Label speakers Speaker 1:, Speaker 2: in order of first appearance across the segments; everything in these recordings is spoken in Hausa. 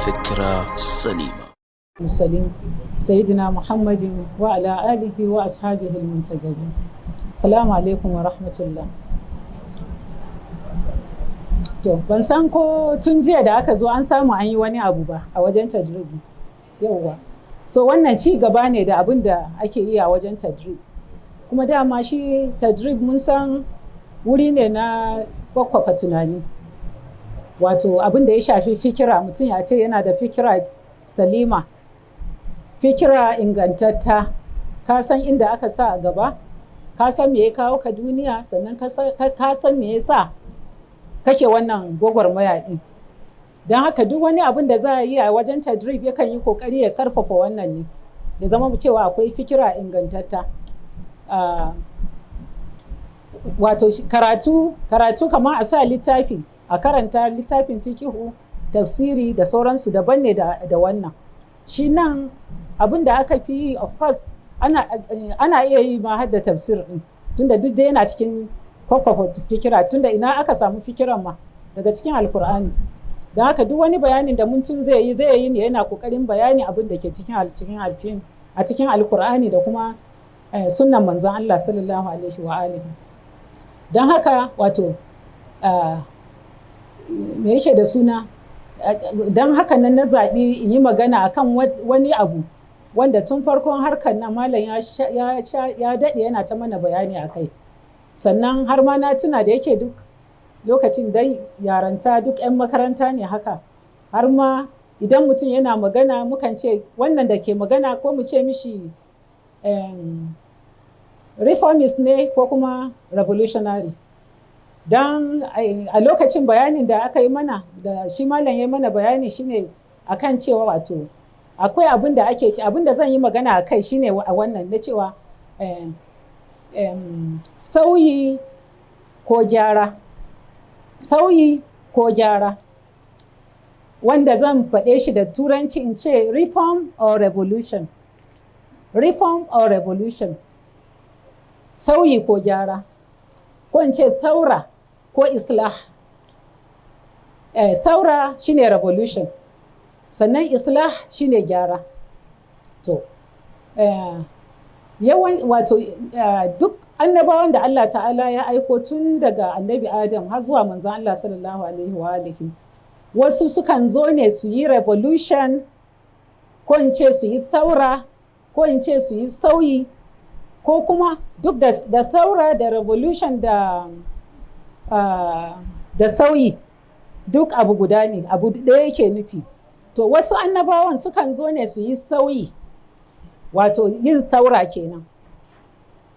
Speaker 1: فكرة سليمة.
Speaker 2: المرسلين سيدنا محمد وعلى آله وأصحابه المنتجبين. السلام عليكم ورحمة الله. To, ban san ko tun jiya da aka zo an samu an yi wani abu ba a wajen tadrib. Yauwa. So wannan ci gaba ne da abin da ake yi a wajen tadrib. Kuma dama shi tadrib mun san wuri ne na kwakwafa tunani. Wato abin da ya shafi fikira, mutum ya ce yana da fikira salima, fikira ingantatta, ka san inda aka sa a gaba, ka san me ya kawo ka duniya, sannan ka san me ya sa kake wannan gwagwarmaya ɗin. Don haka duk wani abin da za a yi a wajen tadrib yakan yi kokari ya karfafa wannan ne, ya zama cewa akwai fikira ingantatta. Wato karatu kamar a sa littafi a karanta littafin fikihu, tafsiri da sauransu daban ne da wannan. Shi nan abin da aka fi yi, of course ana iya yi ma har da tafsir ɗin, tunda duk da yana cikin kwakwafa fikira, tunda ina aka samu fikiran ma? Daga cikin Alkur'ani. Don haka duk wani bayanin da mutum zai yi ne yana kokarin bayani abin da ke cikin a cikin Alkur'ani da kuma sunnan Manzon Allah sallallahu alaihi wa alihi. Don haka wato me yake da suna, don haka nan na zaɓi in yi magana akan wani abu wanda tun farkon harkar nan malam ya daɗe yana ta mana bayani a kai. Sannan har ma na tuna da yake duk lokacin dan yaranta, duk 'yan makaranta ne haka, har ma idan mutum yana magana mukan ce wannan da ke magana ko mu ce mishi reformist ne ko kuma revolutionary. Don a lokacin bayanin da aka yi mana, da shi malam ya mana bayani, shine akan cewa wato akwai abin da ake abin da zan yi magana a kai shine a wannan na cewa sauyi ko gyara, sauyi ko gyara, wanda zan faɗe shi da Turanci in ce reform or revolution, reform or revolution, sauyi ko gyara, ko in ce thaura ko islah. Thaura shine revolution, sannan islah shine gyara. To yawan wato duk annabawan da Allah Ta'ala ya aiko tun daga Annabi Adam har zuwa Manzon Allah sallallahu alaihi wa alihi, wasu sukan zo ne su yi revolution, ko in ce su yi thaura, ko in ce su yi sauyi, ko kuma duk da thaura da revolution da sauyi duk abu guda ne, abu ɗaya yake nufi. To wasu annabawan sukan zo ne su yi sauyi, wato yin thaura kenan,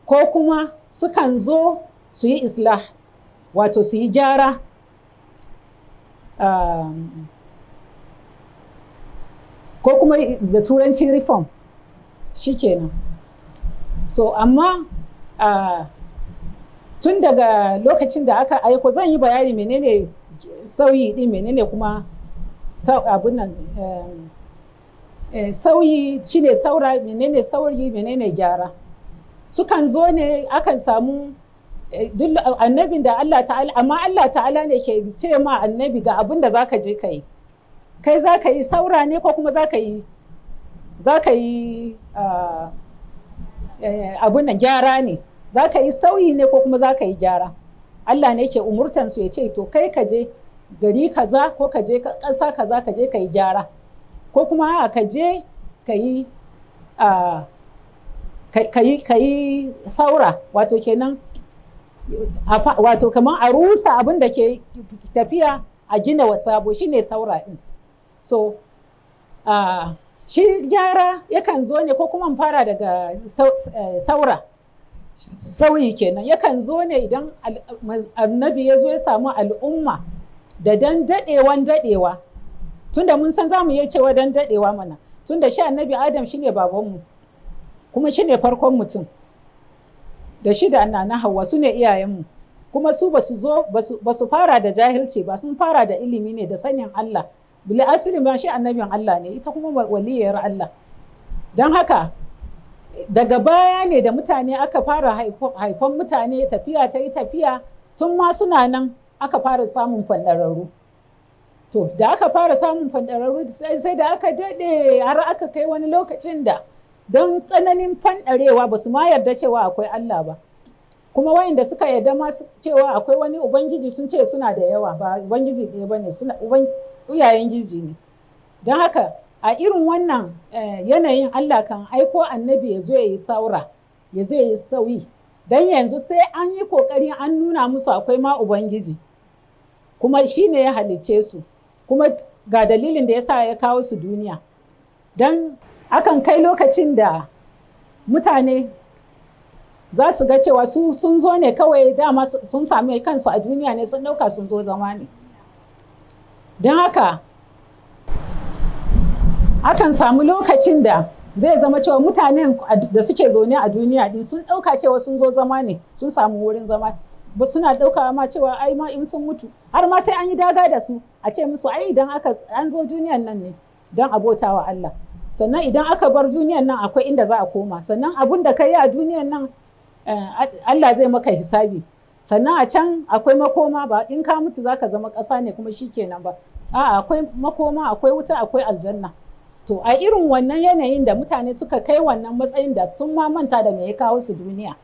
Speaker 2: ko kuma sukan zo su yi islah, wato su yi gyara, ko kuma da Turanci reform shikenan. So amma tun daga lokacin da aka aiko, zan yi bayani menene sauyi din, menene kuma abun nan, sauyi shine thaura, menene sauyi, menene gyara. Sukan zo ne akan samu duk annabin da Allah Ta'ala, amma Allah Ta'ala ne ke ce ma annabi ga abin da zaka je ka yi, kai za ka yi thaura ne ko kuma za ka yi abun nan gyara ne, za ka yi sauyi ne ko kuma za ka yi gyara. Allah ne ke umurtan su ya ce to kai ka je gari kaza ko ka je ƙasa kaza, ka je ka yi gyara, ko kuma ka je ka yi thaura, wato kenan wato kamar a rusa abin da ke tafiya a gina wa sabo, shine thaura din. So shi gyara yakan zo ne, ko kuma fara daga thaura, sauyi kenan, yakan zo ne idan annabi ya zo ya samu al'umma da dan daɗewan daɗewa, tunda mun san za mu iya cewa dan daɗewa mana, tunda shi Annabi Adam shine babanmu kuma shine farkon mutum, da shi da na Hauwa su ne iyayenmu, kuma su ba su zo ba su fara da jahilci ba, sun fara da ilimi ne da sanin Allah. Bil asali ma shi annabin Allah ne, ita kuma waliyar Allah. Don haka daga baya ne da mutane aka fara haifan mutane, tafiya ta yi tafiya, tun ma suna nan aka fara samun fanɗararru. To da aka fara samun fanɗararru, sai da aka daɗe har aka kai wani lokacin da don tsananin fanɗarewa ba su ma yarda cewa akwai Allah ba. Kuma wayanda suka yarda ma cewa akwai wani ubangiji, sun ce suna da yawa, ba ubangiji ɗaya ba ne, suna iyayen giji ne. Don haka a irin wannan yanayin Allah kan aiko annabi ya zo ya yi saura, ya zo ya yi sauyi. Don yanzu sai an yi ƙoƙari an nuna musu akwai ma ubangiji, kuma shi ne ya halicce su, kuma ga dalilin da ya sa ya kawo su duniya. Don akan kai lokacin da mutane za su ga cewa su sun zo ne kawai, dama sun sami kansu a duniya ne, sun ɗauka sun zo zama ne. Don haka akan samu lokacin da zai zama cewa mutanen da suke zaune a duniya din sun ɗauka cewa sun zo zama ne, sun samu wurin zama ba. Suna ɗauka ma cewa ai ma in sun mutu, har ma sai an yi daga da su a ce musu ai idan aka an zo duniyan nan ne don a bauta wa Allah, sannan idan aka bar duniyan nan akwai inda za a koma, sannan abun da ka yi a duniyan nan Allah zai maka hisabi, sannan a can akwai makoma, ba in ka mutu zaka zama ƙasa ne kuma shikenan ba, a'a, akwai makoma, akwai wuta, akwai aljanna. To a irin wannan yanayin da mutane suka kai wannan matsayin da sun ma manta da me ya kawo su duniya,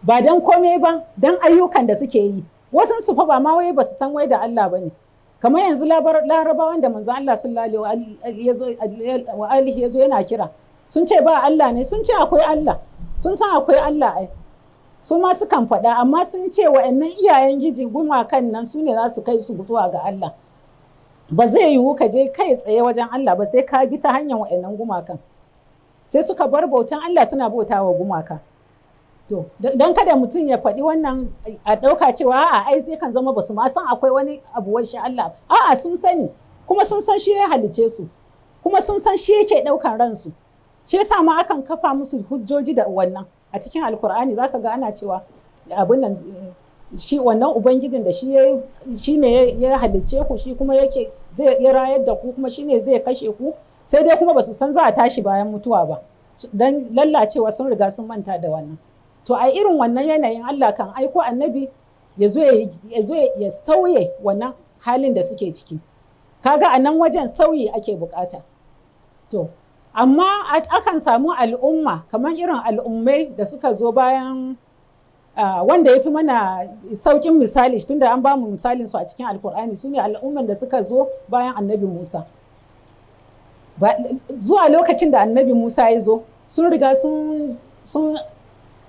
Speaker 2: ba don komai ba, don ayyukan da suke yi. Wasu su fa ba ma wai ba su san wai da Allah ba ne. Kamar yanzu Larabawan da manzo Allah sallallahu alaihi ya zo yana kira, sun ce ba Allah ne? Sun ce akwai Allah, sun san akwai Allah ai, su ma sukan faɗa, amma sun ce wa'annan iyayen giji gumakan nan su ne za su kai su zuwa ga Allah. Ba zai yiwu ka je kai tsaye wajen Allah ba sai ka bi ta hanyar wa'annan gumakan. Sai suka bar bautan Allah suna bautawa gumaka. To don kada mutum ya faɗi wannan a ɗauka cewa a'a, ai sai kan zama basu ma san akwai wani abu wai shi Allah. A'a, sun sani, kuma sun san shi ya halice su, kuma sun san shi yake ɗaukan ransu. Shi yasa ma akan kafa musu hujjoji da wannan. A cikin Alkur'ani zaka ga ana cewa abin nan, shi wannan ubangijin da shi ne ya halicce ku, shi kuma yake zai ya rayar da ku, kuma shi ne zai kashe ku. Sai dai kuma basu san za a tashi bayan mutuwa ba, don lallacewa sun riga sun manta da wannan. To a irin wannan yanayin Allah kan aiko annabi ya zo ya sauye wannan halin da suke ciki. Kaga a nan wajen sauyi ake bukata. To amma akan samu al'umma kamar irin al'ummai da suka zo bayan wanda ya fi mana saukin misali, tunda an bamu misalin su a cikin Alkur'ani, su ne al'umman da suka zo bayan Annabi Musa. Zuwa lokacin da Annabi Musa ya zo, sun riga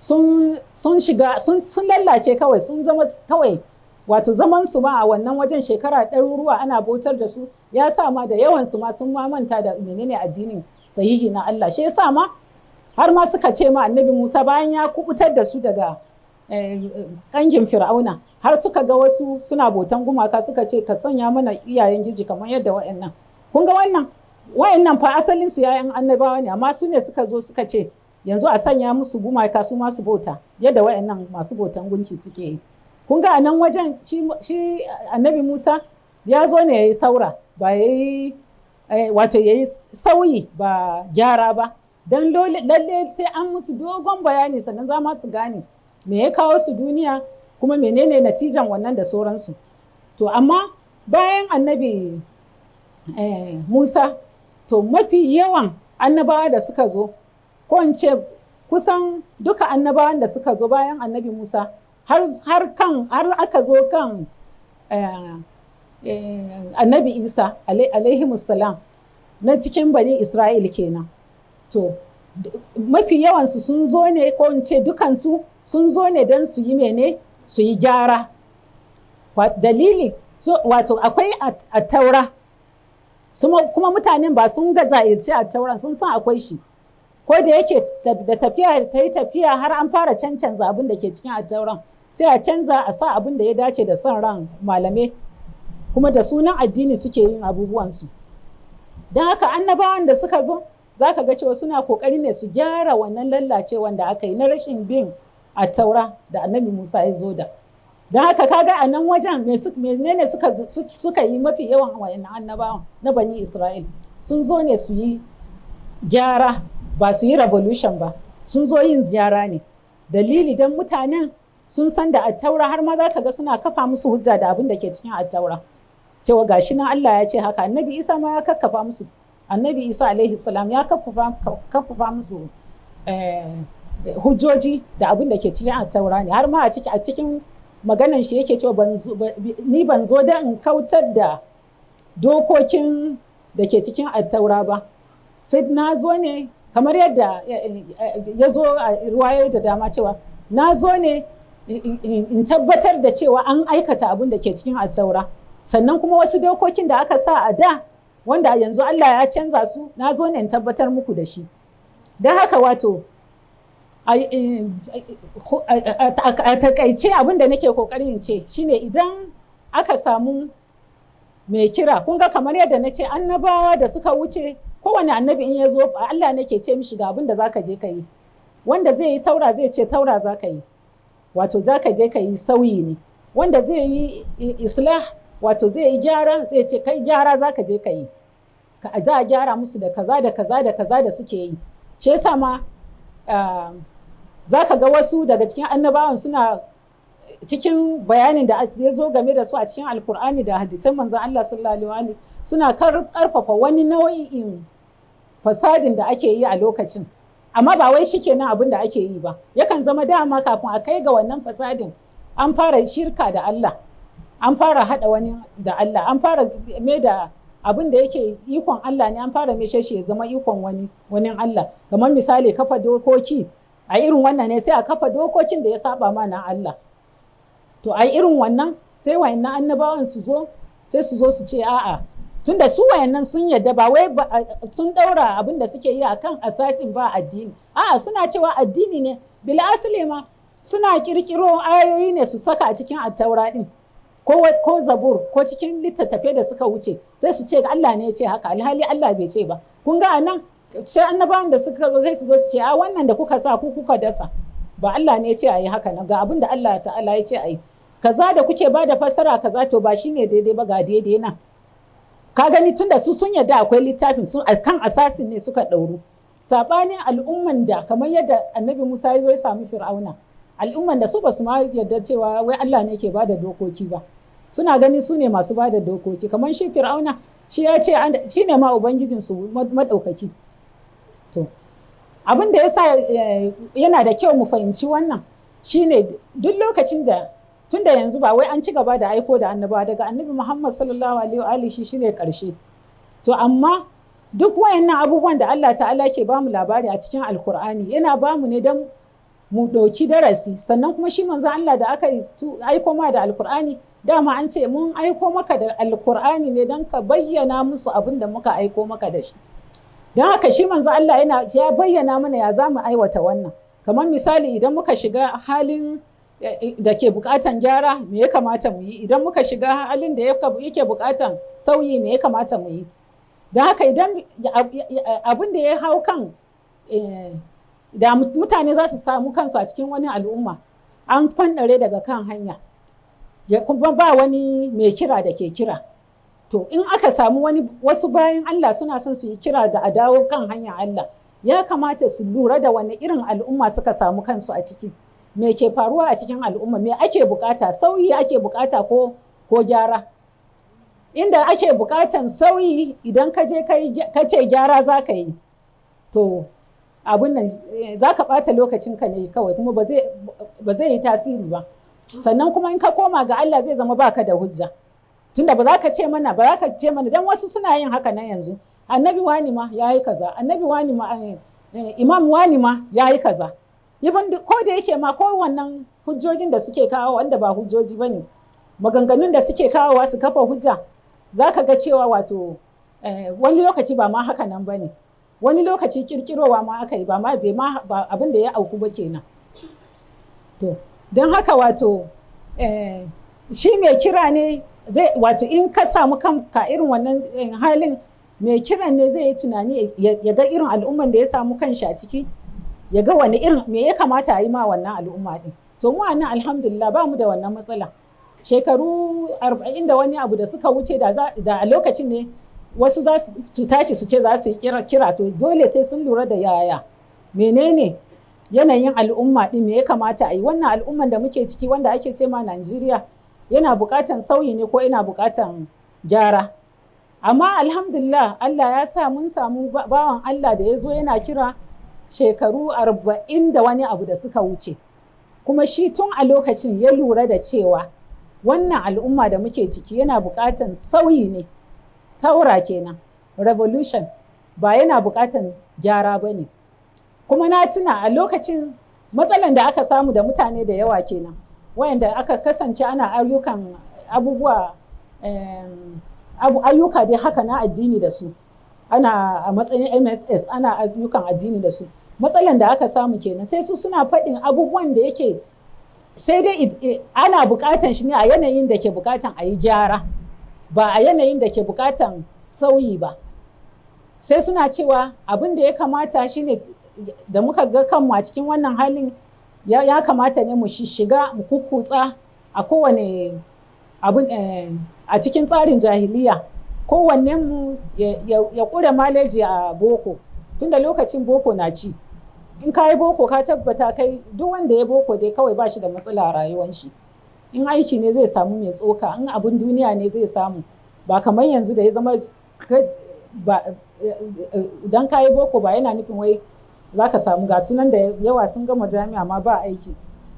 Speaker 2: sun shiga sun lallace kawai, sun zama kawai, wato zaman su ma a wannan wajen shekara ɗaruruwa ana bautar da su ya sa ma da yawan su ma sun ma manta da menene addinin sahihi na Allah. Shi yasa ma har ma suka ce ma Annabi Musa, bayan ya kubutar da su daga kangin Fir'auna, har suka ga wasu suna bautan gumaka, suka ce, "Ka sanya mana iyayen giji kamar yadda wa'annan." Kun ga wannan, wa'annan fa asalin su yayan annabawa ne, amma su ne suka zo suka ce yanzu a sanya musu gumaka su masu bauta yadda wa'annan masu bautan gunki suke yi. Kun ga a nan wajen shi Annabi Musa ya zo ne ya yi saura, ba ya yi, wato ya yi sauyi, ba gyara ba, don lalle sai an musu dogon bayani sannan za ma su gane me ya kawo su duniya, kuma menene natijan wannan da sauransu. To amma bayan Annabi Musa, to mafi yawan annabawa da suka zo, ko in ce kusan duka annabawan da suka zo bayan Annabi Musa har aka zo kan Annabi Isa alaihimussalam, na cikin Bani Isra'il kenan, to mafi yawansu sun zo ne, ko in ce dukansu sun zo ne don su yi mene? Su yi gyara. Dalili, so, wato akwai Attaura, kuma mutanen ba sun ga zahirci Attauran, sun san akwai shi, ko da yake da tafiya ta yi tafiya har an fara cancanza abin da ke cikin Attauran, sai a canza a sa abin da ya dace da son ran malamai, kuma da sunan addini suke yin abubuwansu. Don haka annabawan da suka zo, za ka ga cewa suna kokari ne su gyara wannan lallacewan da aka yi na rashin bin Attaura da Annabi Musa ya zo da. Don haka kaga a nan wajen menene suka yi? Mafi yawan wayannan annabawan na Bani Isra'il sun zo ne su yi gyara, ba su yi revolution ba, sun zo yin gyara ne. Dalili, don mutanen sun san da Attaura, har ma za ka ga suna kafa musu hujja da abin da ke cikin Attaura. Cewa gashi nan Allah ya ce haka, Annabi Isa ma ya kakkafa musu, Annabi Isa alaihi salam ya kakkafa musu hujjoji da abin da ke cikin Attaura ne. Har ma a cikin maganan shi yake cewa, "Ni ban zo da in kautar da dokokin da ke cikin Attaura ba, sai na zo ne," kamar yadda ya zo a ruwayoyi da dama, cewa na zo ne in tabbatar da cewa an aikata abin da ke cikin Attaura, sannan kuma wasu dokokin da aka sa a da wanda yanzu Allah ya canza su, na zo ne in tabbatar muku da shi. Don haka wato a takaice, abin da nake kokarin in ce shine, idan aka samu mai kira, kun ga kamar yadda na ce, annabawa da suka wuce, kowane annabi in ya zo, Allah ne ke ce mishi ga abin da zaka je ka yi. Wanda zai yi taura zai ce taura zaka yi, wato zaka je ka yi sauyi ne. Wanda zai yi islah, wato zai yi gyara, zai ce kai gyara zaka je ka yi, za a gyara musu da kaza da kaza da kaza da suke yi. Shi yasa ma za ka ga wasu daga cikin annabawan suna cikin bayanin da ya zo game da su a cikin Alkur'ani da hadisan Manzon Allah sallallahu alaihi, suna karfafa wani nau'in fasadin da ake yi a lokacin, amma ba wai shikenan abin da ake yi ba. Yakan zama dama kafin a kai ga wannan fasadin an fara shirka da Allah, an fara hada wani da Allah, an fara mai da abin da yake ikon Allah ne, an fara mai shi ya zama ikon wani Allah. Kamar misali kafa dokoki, a irin wannan ne sai a kafa dokokin da ya saba ma na Allah. To a irin wannan sai wayannan annabawan su zo, sai su zo su ce a'a, tunda su wayannan sun yadda, ba wai sun daura abin da suke yi akan asasin ba addini, a'a, suna cewa addini ne. Bil asali ma suna kirkiro ayoyi ne su saka a cikin Attaura din ko Zabur ko cikin littattafai da suka wuce, sai su ce Allah ne ya ce haka, alhali Allah bai ce ba. Kun ga anan sai annabawan da suka zo sai su zo su ce, a wannan da kuka sa ku kuka dasa, ba Allah ne ya ce a yi haka nan, ga abin da Allah ta'ala ya ce a yi. Kaza da kuke ba da fassara kaza, to ba shine daidai ba, ga daidai nan. Ka gani, tunda su sun yarda akwai littafin su, kan asasin ne suka ɗauru. Sabanin al'umman da, kamar yadda Annabi Musa ya zo ya sami Fir'auna, al'umman da su ba su ma yarda cewa wai Allah ne ke bada dokoki ba, suna ganin su ne masu bada dokoki. Kamar shi Fir'auna, shi ya ce shi ne ma ubangijin su madaukaki. To abin da yasa yana da kyau mu fahimci wannan shine, duk lokacin da, tunda yanzu ba wai an ci gaba da aiko da annabawa, daga Annabi Muhammad sallallahu alaihi wa alihi shine karshe. To amma duk wayannan abubuwan da Allah ta'ala ke bamu labari a cikin Alkur'ani, yana bamu ne don mu ɗauki darasi. Sannan kuma shi Manzon Allah da aka aiko ma da Alkur'ani, dama an ce mun aiko maka da Alkur'ani ne don ka bayyana musu abin da muka aiko maka da shi. Don haka shi Manzon Allah yana ya bayyana mana ya za mu aiwata wannan. Kamar misali, idan muka shiga halin da ke bukatan gyara, me ya kamata mu yi? Idan muka shiga halin da yake bukatan sauyi, me ya kamata mu yi? Don haka idan abin da ya hau kan da mutane za su samu kansu a cikin wani al'umma an fanɗare daga kan hanya, ya kuma ba wani mai kira da ke kira, to in aka samu wani wasu bayan Allah suna son su yi kira da a dawo kan hanyar Allah, ya kamata su lura da wani irin al'umma suka samu kansu a ciki, me ke faruwa a cikin al'umma, me ake bukata, sauyi ake bukata ko gyara. Inda ake bukatan sauyi, idan ka je ka ce gyara za ka yi, to abun nan za ka ɓata lokacinka ne kawai, kuma ba zai yi tasiri ba. Sannan kuma in ka koma ga Allah zai zama baka da hujja, tunda ba za ka ce mana, dan wasu suna yin haka nan yanzu, Annabi wani ma ya yi kaza, Annabi wani ma, Imam wani ma ya yi kaza. Even ko da yake ma ko wannan hujjojin da suke kawo, wanda ba hujjoji ba ne, maganganun da suke kawowa su kafa hujja, za ka ga cewa wato wani lokaci ba ma haka nan ba ne, wani lokaci kirkirowa ma aka yi, ba ma bai ma ba abin da ya auku ba kenan. To don haka wato shi mai kira ne zai, wato in ka samu kanka irin wannan halin, mai kiran ne zai yi tunani ya ga irin al'umman da ya samu kanshi a ciki, ya ga wani irin me ya kamata a yi ma wannan al'umma din. To mu nan alhamdulillah ba mu da wannan matsala. Shekaru 40 da wani abu da suka wuce, da a lokacin ne wasu za su tashi su ce za su yi kira, to dole sai sun lura da yaya menene yanayin al'umma din, me ya kamata a yi. Wannan al'umman da muke ciki, wanda ake ce ma Najeriya, yana buƙatan sauyi ne ko yana buƙatan gyara. Amma alhamdulillah, Allah ya sa mun samu bawan Allah da ya zo yana kira shekaru 40 da wani abu da suka wuce. Kuma shi tun a lokacin ya lura da cewa wannan al'umma da muke ciki yana buƙatan sauyi ne, taura kenan, revolution, ba yana buƙatan gyara ba ne. Kuma na tuna a lokacin matsalan da aka samu da mutane da yawa kenan, wayanda aka kasance ana ayyukan abubuwa, ayyuka dai haka na addini da su, ana a matsayin MSS, ana ayyukan addini da su. Matsalan da aka samu kenan, sai su suna faɗin abubuwan da yake sai dai ana buƙatan shi ne a yanayin da ke buƙatan a yi gyara, ba a yanayin da ke buƙatan sauyi ba. Sai suna cewa abin da ya kamata shine, da muka ga kanmu a cikin wannan halin, ya kamata ne mu shiga mu kukkutsa a kowane abin a cikin tsarin jahiliya, kowanne mu ya ƙure maleji a boko, tunda lokacin boko na ci. In ka yi boko, ka tabbata kai, duk wanda ya boko dai kawai ba shi da matsala a rayuwan shi. In aiki ne, zai samu mai tsoka, in abin duniya ne, zai samu. Ba kamar yanzu da ya zama idan ka yi boko ba yana nufin wai za ka samu. Ga sunan da yawa sun gama jami'a ma ba aiki.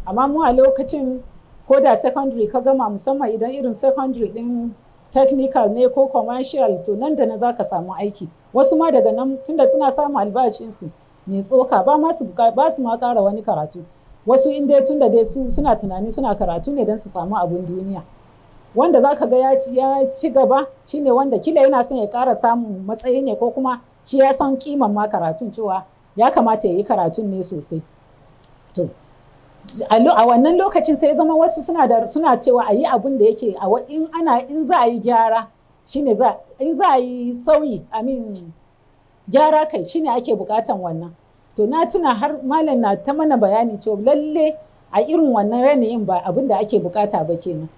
Speaker 2: Amma mu a lokacin, ko da secondary ka gama, musamman idan irin secondary din technical ne ko commercial, to nan da nan za ka samu aiki. Wasu ma daga nan, tunda suna samun albashinsu mai tsoka, ba ma su ba su ma ƙara wani karatu. Wasu in dai tunda dai su suna tunani suna karatu ne don su samu abun duniya. Wanda za ka ga ya ci gaba shine wanda kila yana son ya ƙara samun matsayi ne, ko kuma shi ya san kiman ma karatun, cewa ya kamata ya yi karatun ne sosai. To a wannan lokacin sai zama wasu suna cewa a yi abun da yake in ana in za a yi gyara shine za in za a yi sauyi, I mean gyara kai, shine ake bukatan wannan. To na tuna har malam na ta mana bayani cewa lalle a irin wannan yanayin ba abin da ake bukata ba kenan.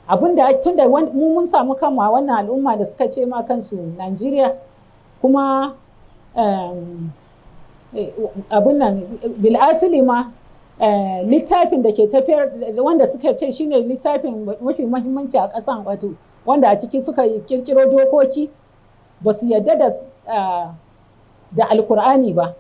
Speaker 2: Abin da tunda mu mun samu kanmu a wannan al'umma da suka ce ma kansu Najeriya, kuma abin nan bil'asili ma littafin da ke tafiyar, wanda suka ce shine littafin mafi mahimmanci a ƙasan, wato wanda a ciki suka kirkiro dokoki, ba su yarda da Alkur'ani ba.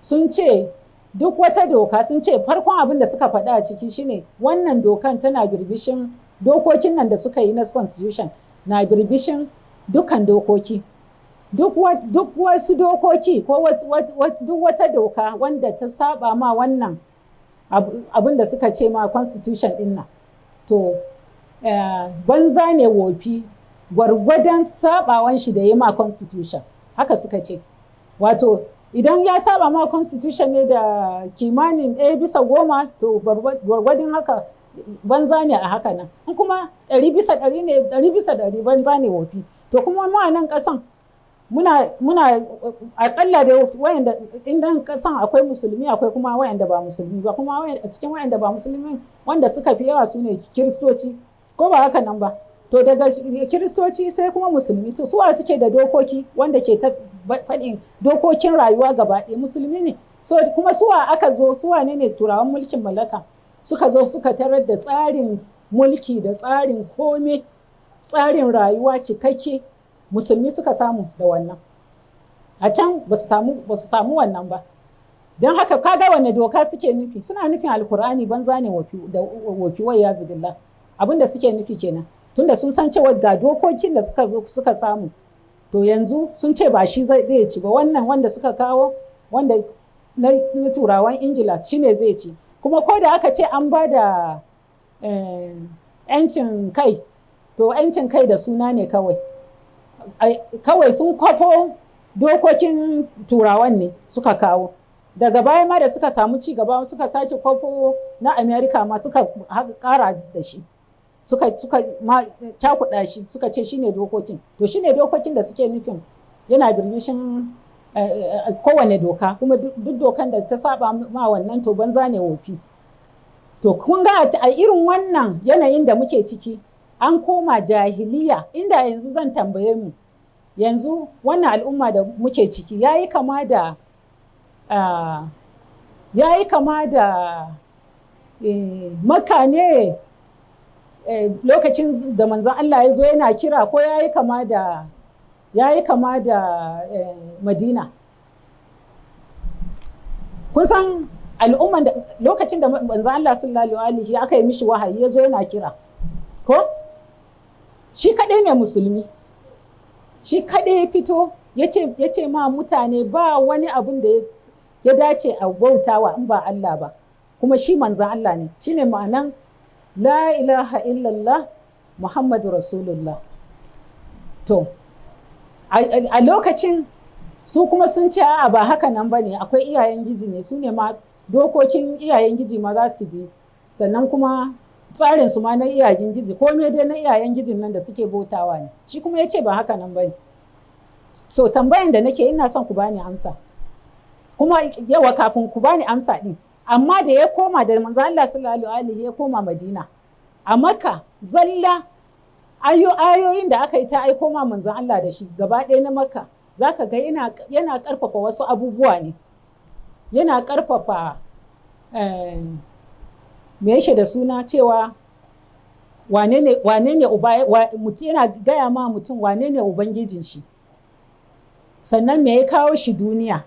Speaker 2: Sun ce duk wata doka, sun ce farkon abin da suka faɗa a ciki shine wannan dokan tana birbishin dokokin nan da suka yi na constitution, na birbishin dukkan dokoki. Duk wasu dokoki ko duk wata doka wanda ta saba ma wannan abin da suka ce ma constitution din nan, to banza ne wofi gwargwadon sabawan shi da ya ma constitution. Haka suka ce. Wato idan ya saba ma constitution ne da kimanin 1 bisa 10, to gwargwadon haka banza ne a haka nan. In kuma 100 bisa 100 ne, 100 bisa 100 banza ne wofi. To kuma mu a nan ƙasan muna akalla da wayanda indan kasan akwai musulmi, akwai kuma wayanda ba musulmi ba. Kuma a cikin wayanda ba musulmi, wanda suka fi yawa su ne Kiristoci, ko ba haka nan ba? To daga Kiristoci sai kuma musulmi. To suwa suke da dokoki wanda ke ta faɗin dokokin rayuwa gaba ɗaya? Musulmi ne. So kuma suwa aka zo, suwa ne turawan mulkin mallaka suka zo suka tarar da tsarin mulki da tsarin kome, tsarin rayuwa cikakke? Musulmi suka samu da wannan. A can ba su samu wannan ba. Don haka kaga wanne doka suke nufi? Suna nufin Alkur'ani banza ne da wofi, wai ya zubillah. Abin da suke nufi kenan, tunda sun san cewa ga dokokin da suka zo suka samu, to yanzu sun ce ba shi zai ci ba, wannan wanda suka kawo, wanda na turawan Ingila, shine zai ci. Kuma ko da aka ce an ba da 'yancin kai, to 'yancin kai da suna ne kawai. Kawai sun kwafo dokokin turawan ne suka kawo. Daga baya ma da suka samu ci gaba, suka sake kwafo na America ma suka kara da shi, suka ma cakuɗa shi, suka ce shine dokokin. To shine dokokin da suke nufin yana birbishin kowane doka, kuma duk dokan da ta saba ma wannan, to banza ne wofi. To kun ga a irin wannan yanayin da muke ciki, an koma jahiliya. Inda yanzu zan tambaye mu, yanzu wannan al'umma da muke ciki yayi kama da Makka ne? Lokacin da manzon Allah ya zo yana kira, ko ya yi kama da Madina? Kun san al'umman da lokacin da manzon Allah sallallahu alaihi aka yi mishi wahayi, ya zo yana kira, ko shi kaɗai ne musulmi, shi kaɗai ya fito ya ce ma mutane ba wani abin da ya dace a bautawa in ba Allah ba, kuma shi manzon Allah ne. Shine ma'anan la ilaha illallah Muhammadu Rasulullah. To a lokacin su kuma sun ce a'a, ba haka nan ba ne, akwai iyayen giji ne, su ne ma dokokin iyayen giji ma za su bi, sannan kuma tsarin su ma na iyayen giji, komai dai na iyayen gijin nan da suke bautawa ne. Shi kuma ya ce ba haka nan ba ne. So tambayan da nake, ina son ku bani amsa, kuma yawa kafin ku bani amsa din, amma da ya koma, da manzo Allah sallallahu alaihi ya koma Madina, a Makka zalla ayoyin da aka yi ta aiko ma manzon Allah da shi gaba ɗaya na Makka, zaka ga yana karfafa wasu abubuwa ne, yana karfafa me yake da suna, cewa wane ne uba, yana gaya ma mutum wane ne ubangijin shi, sannan me ya kawo shi duniya,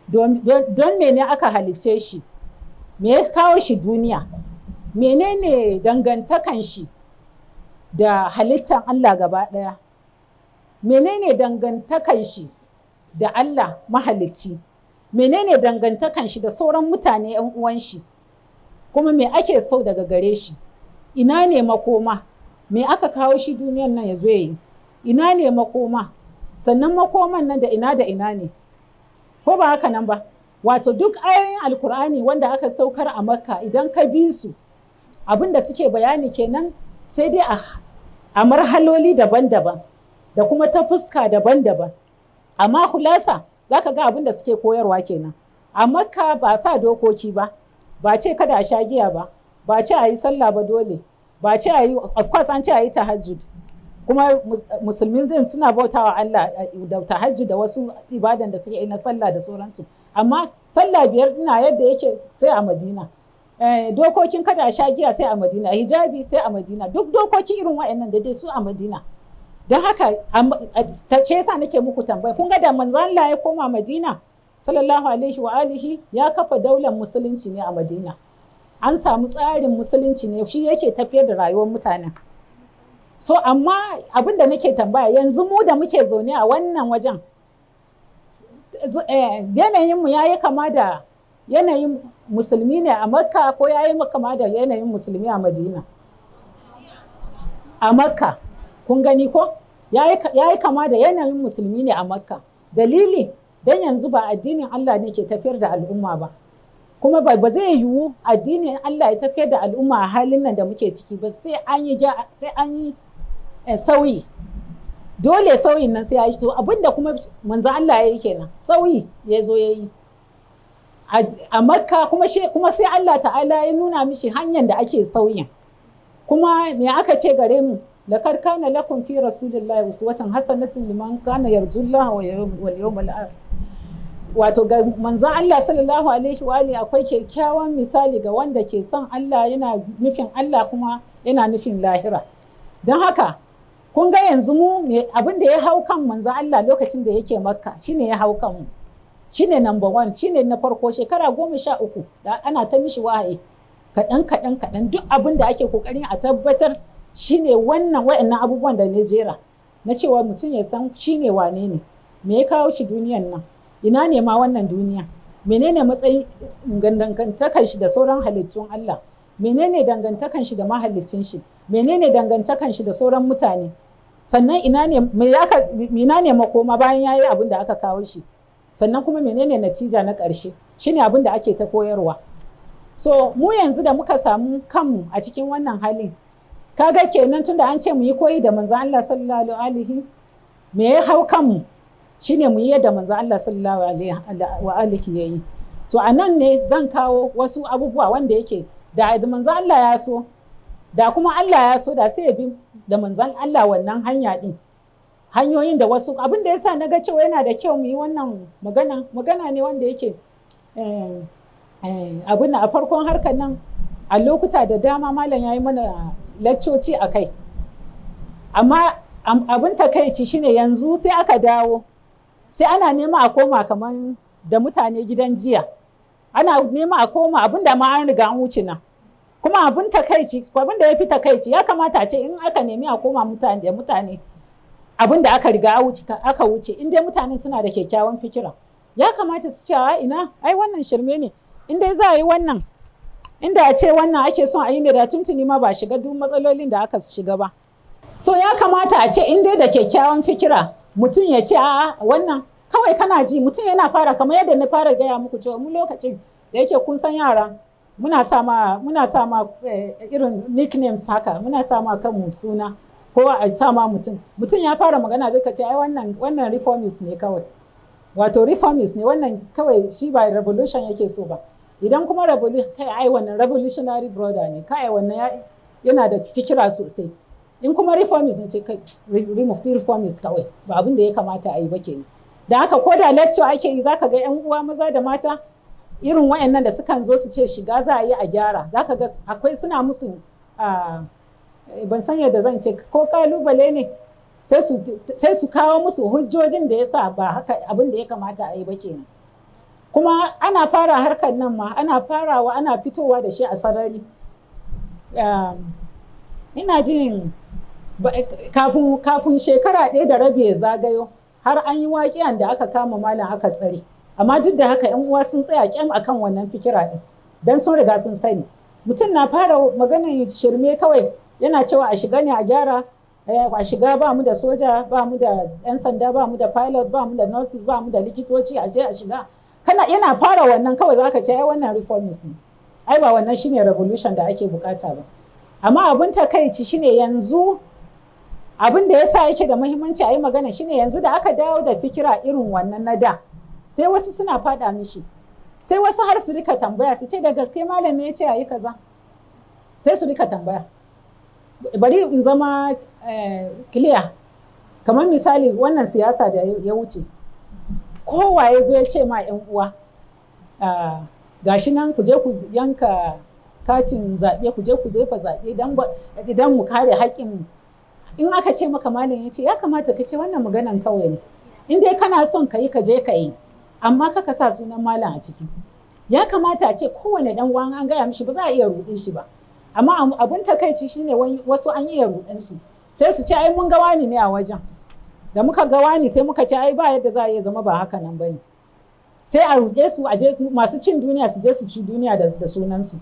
Speaker 2: don mene aka halicce shi, me ya kawo shi duniya, menene dangantakan shi da halittan Allah gaba ɗaya, menene dangantakan shi da Allah mahalicci, menene dangantakan shi da sauran mutane 'yan uwan shi, kuma me ake so daga gare shi, ina ne makoma, me aka kawo shi duniyan nan ya zo yi, ina ne makoma, sannan makoman nan da ina da ina ne, ko ba haka nan ba? Wato duk ayoyin Alkur'ani wanda aka saukar a Makka, idan ka bi su, abin da suke bayani kenan, sai dai a marhaloli daban-daban da kuma ta fuska daban-daban, amma hulasa za ka ga abin da suke koyarwa kenan. A Makka ba sa dokoki ba, ba ce kada a sha giya ba, ba ce a yi sallah ba dole, ba ce a yi, of course an ce a yi tahajjud, kuma musulmi din suna bautawa Allah da tahajjud da wasu ibadan da suke yi na sallah da sauransu, amma sallah 5 ina yadda yake sai a Madina. Dokokin kada a sha giya sai a Madina, hijabi sai a Madina, duk dokoki irin wa'annan da dai su a Madina. Don haka ce yasa nake muku tambaya. Kun ga da manzon Allah ya koma Madina sallallahu alaihi wa alihi, ya kafa daular musulunci ne a Madina, an samu tsarin musulunci ne shi yake tafiyar da rayuwar mutanen. So amma abin da nake tambaya yanzu, mu da muke zaune a wannan wajen, yanayinmu ya yi kama da yanayin musulmi ne a Makka, ko ya yi kama da yanayin musulmi a Madina? A Makka. Kun gani ko ya yi kama da yanayin musulmi ne a Makka? Dalili, don yanzu ba addinin Allah ne ke tafiyar da al'umma ba, kuma ba zai yiwu addinin Allah ya tafiyar da al'umma a halin nan da muke ciki ba, sai an yi sauyi. Dole sauyin nan sai ya yi. To abinda kuma manzon Allah ya yi kenan, sauyi ya zo ya yi a Makka, kuma sai Allah ta'ala ya nuna mishi hanyar da ake sauyin. Kuma me aka ce gare mu? Laqad kana lakum fi rasulillahi uswatun hasanatun liman kana yarjullaha wal yawmal akhir. Wato ga manzon Allah sallallahu alaihi wa alihi akwai kyakkyawan misali ga wanda ke son Allah, yana nufin Allah, kuma yana nufin lahira. Don haka kun ga yanzu mu, abin da ya hau kan manzon Allah lokacin da yake Makka shine ya hau kan mu, shine number one, shine na farko. Shekara 13 da ana ta mishi wahayi, kaɗan kaɗan kaɗan, duk abin da ake kokarin a tabbatar shine wannan wa'annan abubuwan da na jera, na cewa mutum ya san shine wane ne, me ya kawo shi duniyan nan, ina ne ma wannan duniya, menene matsayin dangantakan shi da sauran halittun Allah, menene dangantakan shi da mahallicin shi, menene dangantakan shi da sauran mutane, sannan ina ne me aka ina ne makoma bayan yayi abin da aka kawo shi, sannan kuma menene natija na ƙarshe. Shine abin da ake ta koyarwa. So mu yanzu da muka samu kanmu a cikin wannan halin, kaga kenan tunda an ce mu yi koyi da manzon Allah sallallahu alaihi, me ya hau kanmu shine mu yi yadda manzon Allah sallallahu alaihi wa alihi yayi. To a nan ne zan kawo wasu abubuwa wanda yake da manzon Allah ya so, da kuma Allah ya so, da sai ya bi da manzon Allah wannan hanya din, hanyoyin da wasu. Abin da yasa na ga cewa yana da kyau mu yi wannan magana, magana ne wanda yake abin a farkon harkar nan, a lokuta da dama malam ya yi mana lakcoci a kai. Amma abin takaici shine yanzu sai aka dawo, sai ana nema a koma kamar da mutane gidan jiya. Ana nema a koma abin da ma an riga an wuce nan. Kuma abin takaici, abin da ya fi takaici, ya kamata a ce in aka nemi a koma mutane da mutane abin da aka riga aka wuce, in dai mutanen suna da kyakkyawan fikira, ya kamata su ce a ina, ai wannan shirme ne. In dai za a yi wannan, inda a ce wannan ake son a yi ne, da tuntuni ma ba shiga duk matsalolin da aka shiga ba. So ya kamata a ce in dai da kyakkyawan fikira, mutum ya ce a'a, wannan kawai kana ji mutum yana fara, kamar yadda na fara gaya muku cewa mu lokacin da yake kun san yara muna sa ma irin nicknames haka, muna sa ma kanmu suna ko a sa ma mutum. Mutum ya fara magana zai ka ce ai wannan reformist ne kawai, wato reformist ne wannan kawai, shi ba revolution yake so ba. Idan kuma revolution kai, ai wannan revolutionary brother ne kai, wannan yana da fikira sosai. In kuma reformist ne, ce kai reformist kawai, ba abin da ya kamata a yi ba kenan. Da haka ko da lecture ake yi, zaka ga yan uwa maza da mata irin wayannan da sukan zo su ce shiga za a yi a gyara, zaka ga akwai suna musu, ban san yadda zan ce, ko kalubale ne, sai su kawo musu hujjojin da yasa ba haka abin da ya kamata a yi ba kenan. Kuma ana fara harkar nan ma, ana farawa ana fitowa da shi a sarari, ina jin kafin shekara 1.5 ya zagayo, har an yi waƙiyan da aka kama malam aka tsare. Amma duk da haka yan uwa sun tsaya kyam akan wannan fikira din, dan sun riga sun sani mutum na fara maganan shirme kawai, yana cewa a shiga ne a gyara, a shiga ba mu da soja, ba mu da yan sanda, ba mu da pilot, ba mu da nurses, ba mu da likitoci, a je a shiga. Kana yana fara wannan kawai zaka ce ai wannan reformist ne, ai ba wannan shine revolution da ake bukata ba. Amma abin takaici shine yanzu, abin da yasa yake da muhimmanci a yi magana shine yanzu da aka dawo da fikira irin wannan na da, sai wasu suna faɗa mishi, sai wasu har su rika tambaya su ce da gaske malam ne ya ce a yi kaza? Sai su rika tambaya. Bari in zama clear. Kamar misali wannan siyasa da ya wuce, kowa ya zo ya ce ma 'yan uwa gashi nan ku je ku yanka katin zaɓe, ku je ku jefa zaɓe idan mu kare haƙƙin. In aka ce maka malam ya ce, ya kamata ka ce wannan maganan kawai ne. In dai kana son ka yi, ka je ka yi, amma kaka sa sunan malam a ciki. Ya kamata a ce kowane dan uwan an gaya mishi ba za a iya ruɗe shi ba. Amma abun takaici shine wasu an iya ruɗen su, sai su ce ai mun ga wani ne a wajen, da muka ga wani sai muka ce ai ba yadda za a iya zama ba haka nan bane. Sai a ruɗe su, a je masu cin duniya su je su ci duniya da sunan su.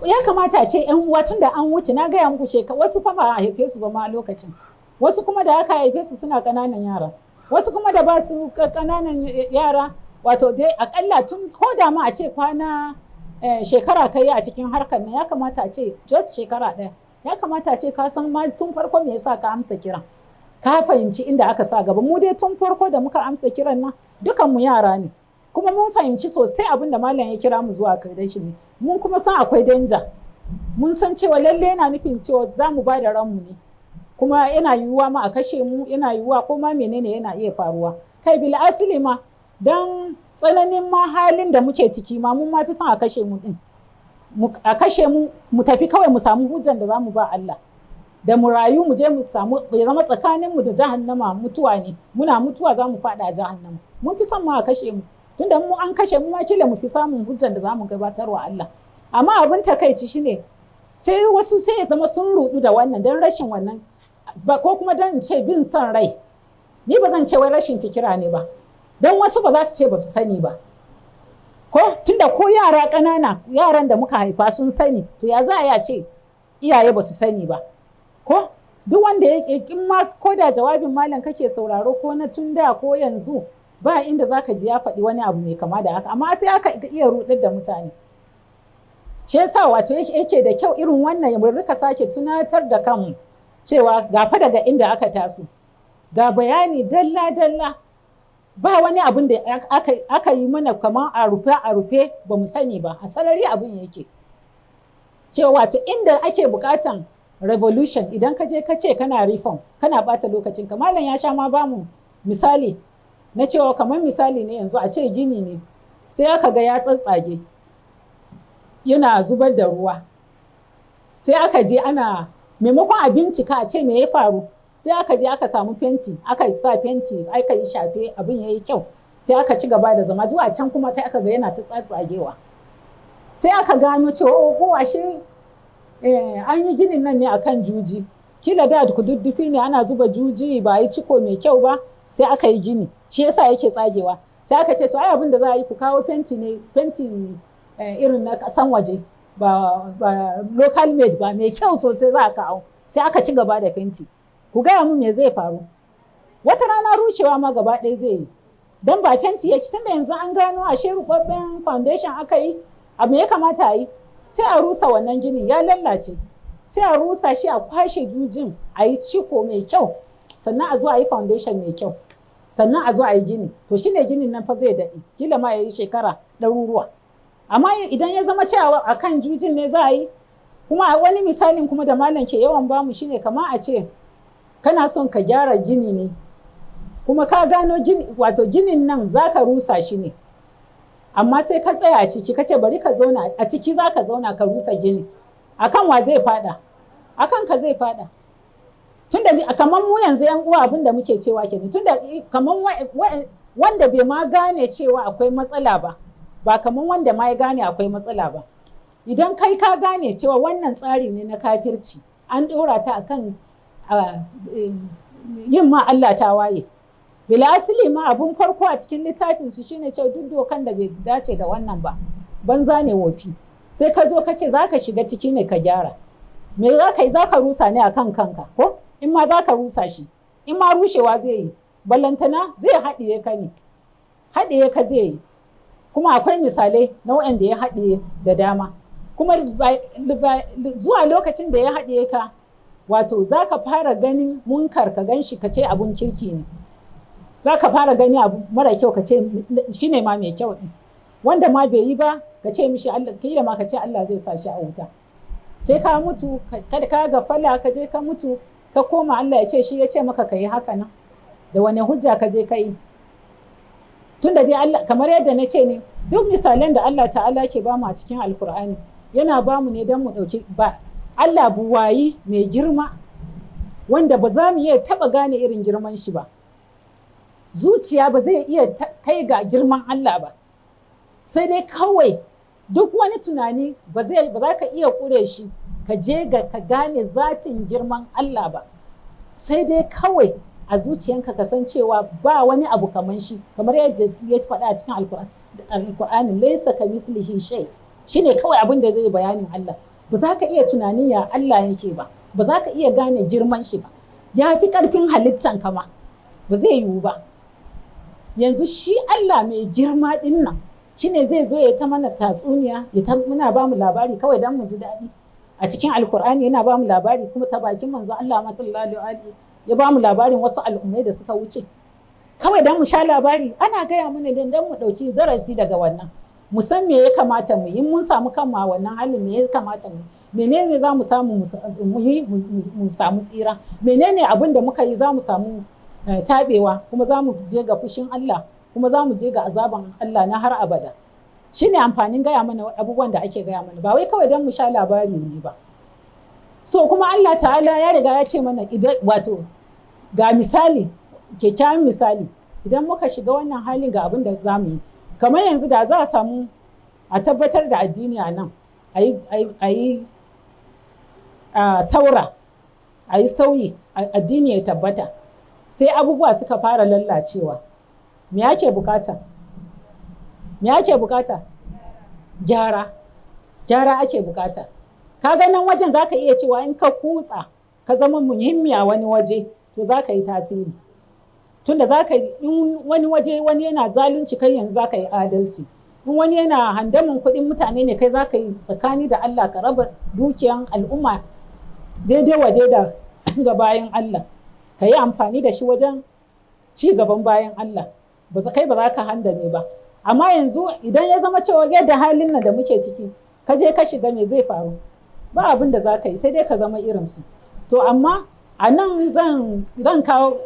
Speaker 2: Ya kamata a ce yan uwa, tun da an wuce, na gaya muku shekaru, wasu fa ba a haife su ba ma a lokacin, wasu kuma da aka haife su suna ƙananan yara, wasu kuma da ba su ƙananan yara. Wato dai akalla tun ko da ma a ce kwana shekara kai a cikin harkar nan, ya kamata a ce just shekara 1, ya kamata a ce ka san ma tun farko me yasa ka amsa kiran, ka fahimci inda aka sa gaba. Mu dai tun farko da muka amsa kiran nan, dukan mu yara ne, kuma mun fahimci sosai abin da malam ya kira mu zuwa kai shi ne. Mun kuma san akwai danger, mun san cewa lalle yana nufin cewa za mu ba da ranmu ne, kuma yana yiwuwa ma a kashe mu, yana yiwuwa ko ma menene yana iya faruwa. Kai bil asili ma, dan tsananin ma halin da muke ciki ma, mun ma fi son a kashe mu din, a kashe mu mu tafi kawai, mu samu hujjan da za mu ba Allah, da mu rayu mu je mu samu ya zama tsakanin mu da jahannama mutuwa ne, muna mutuwa za mu fada jahannama. Mun fi son ma a kashe mu, tunda mu an kashe mu ma kila mu fi samun hujjan da za mu gabatar wa Allah. Amma abin takaici shine sai wasu sai ya zama sun rudu da wannan don rashin wannan ba, ko kuma don in ce bin son rai. Ni ba zan ce wai rashin fikira ne ba, don wasu ba za su ce ba su sani ba, ko tunda ko yara ƙanana, yaran da muka haifa sun sani, to ya za a yi a ce iyaye ba su sani ba? Ko duk wanda ya in ma ko da jawabin malam kake sauraro, ko na tun da ko yanzu, ba inda zaka ji ya faɗi wani abu mai kama da haka. Amma sai aka iya rudar da mutane. Shi yasa wato yake da kyau irin wannan ya rika sake tunatar da kanmu cewa ga fa daga inda aka taso, ga bayani dalla dalla, ba wani abin da aka yi mana kamar a rufe a rufe ba mu sani ba. A sarari abin yake cewa wato inda ake bukatan revolution, idan ka je ka ce kana reform, kana bata lokacin ka. Malam ya sha ma bamu misali na cewa kamar misali ne yanzu a ce gini ne, sai aka ga ya tsatsage yana zubar da ruwa, sai Sai aka je ana maimakon a bincika a ce me ya faru, sai aka je aka samu fenti, aka sa fenti, aka yi shafe, abin ya yi kyau, sai aka ci gaba da zama. Zuwa can kuma sai aka ga yana ta tsatsagewa. Sai aka gano cewa oh ashe an yi ginin nan ne akan juji, kila da kududdufi ne ana zuba juji, ba yi ciko mai kyau ba, sai aka yi gini, shi yasa yake tsagewa. Sai aka ce to ai abin da za a yi, ku kawo fenti ne, fenti irin na kasan waje, ba local made ba, mai kyau sosai za a kawo. Sai aka ci gaba da fenti. Ku gaya mu me zai faru? Wata rana rushewa ma gaba ɗaya zai yi, don ba fenti ya ci, tunda yanzu an gano ashe rubabben foundation aka yi. Abu ya kamata a yi, sai a rusa wannan ginin, ya lallace, sai a rusa shi, a kwashe jujin, a yi ciko mai kyau, sannan a zo a yi foundation mai kyau, sannan a zo a yi gini. To shine ginin nan fa zai daɗe, kila ma ya yi shekara ɗaruruwa. Amma idan ya zama cewa a kan jujin ne za a yi. Kuma wani misalin kuma da malam ke yawan bamu shine kamar a ce kana son ka gyara gini ne, kuma ka gano gini, wato ginin nan za ka rusa shi ne, amma sai ka tsaya a ciki, ka ce bari ka zauna a ciki, za ka zauna ka rusa gini. Akan wa zai fada? Akan ka zai fada. Tunda kamar mu yanzu yan uwa, abin da muke cewa kenan, tunda kamar wanda bai ma gane cewa akwai matsala ba, ba kamar wanda ma ya gane akwai matsala ba. Idan kai ka gane cewa wannan tsari ne na kafirci, an ɗora ta akan yin ma Allah ta waye. Bilasili ma abun farko a cikin littafin su shine cewa duk dokan da bai dace da wannan ba, banza ne, wofi. Sai ka zo ka ce za ka shiga ciki ne ka gyara. Me za ka yi? Za ka rusa ne akan kanka, ko in ma za ka rusa shi, in ma rushewa zai yi, ballantana zai haɗiye ka ne, haɗiye ka zai yi. Kuma akwai misalai na waɗanda ya haɗiye da dama. Kuma zuwa lokacin da ya haɗiye ka, wato za ka fara ganin munkar, ka gan shi ka ce abun kirki ne, za ka fara gani abu mara kyau ka ce shi ne ma mai kyau ɗin. Wanda ma bai yi ba, ka ce mishi Allah, kila ma ka ce Allah zai sa shi a wuta. Sai ka mutu, kada ka gafala, ka je ka mutu, ka koma, Allah ya ce shi ya ce maka ka yi haka nan. Da wane hujja ka je ka yi? Tunda dai Allah, kamar yadda na ce ne, duk misalan da Allah ta'ala ke bamu a cikin Alkur'ani, yana bamu ne don mu ɗauki ba Allah buwayi mai girma, wanda ba za mu iya taɓa gane irin girman shi ba. Zuciya ba zai iya kai ga girman Allah ba, sai dai kawai duk wani tunani ba za ka iya ƙure shi ka je ga ka gane zatin girman Allah ba, sai dai kawai a zuciyanka ka san cewa ba wani abu kamar shi, kamar yadda ya faɗa a cikin Alkur'ani, laisa ka mislihi shay. Shine kawai abin da zai bayanin Allah. Ba za ka iya tunanin ya Allah yake ba, ba za ka iya gane girman shi ba, ya fi ƙarfin halittan kama, ba zai yiwu ba. Yanzu shi Allah mai girma ɗin nan shine zai zo ya ta mana tatsuniya, ya ta muna ba mu labari kawai don mu ji daɗi. A cikin Alkur'ani yana ba mu labari, kuma ta bakin manzo Allah sallallahu alaihi ya ba mu labarin wasu al'ummai da suka wuce, kawai don mu sha labari. Ana gaya mana ne don mu ɗauki darasi daga wannan, mu san me ya kamata mu yi mun samu kanmu a wannan halin, me ya kamata mu, menene za mu samu mu yi mu samu tsira, menene abin da muka yi za mu samu taɓewa, kuma za mu je ga fushin Allah, kuma za mu je ga azaban Allah na har abada. Shine amfanin gaya mana abubuwan da ake gaya mana, ba wai kawai don mu sha labari ne ba. So kuma Allah ta'ala ya riga ya ce mana idan, wato ga misali, kyakkyawan misali, idan muka shiga wannan halin ga abin da za mu yi. Kamar yanzu da za a samu a tabbatar da addini a nan, a yi taura, a yi sauyi, addini ya tabbata, sai abubuwa suka fara lallacewa. Me ake bukata? Me ake bukata? Gyara. Gyara ake bukata. Kaga nan wajen za ka iya cewa in ka kutsa ka zama muhimmi a wani waje, to za ka yi tasiri. Tunda za ka in wani waje wani yana zalunci, kai yanzu za ka yi adalci. In wani yana handamin kuɗin mutane ne, kai za ka yi tsakani da Allah, ka raba dukiyan al'umma daidai wa daida ga bayan Allah. Ka yi amfani da shi wajen ci gaban bayan Allah. Ba kai ba za ka handame ba. Amma yanzu idan ya zama cewa yadda halin nan da muke ciki, ka je ka shiga, me zai faru? Ba abin da za ka yi, sai dai ka zama irinsu. To amma a nan zan kawo,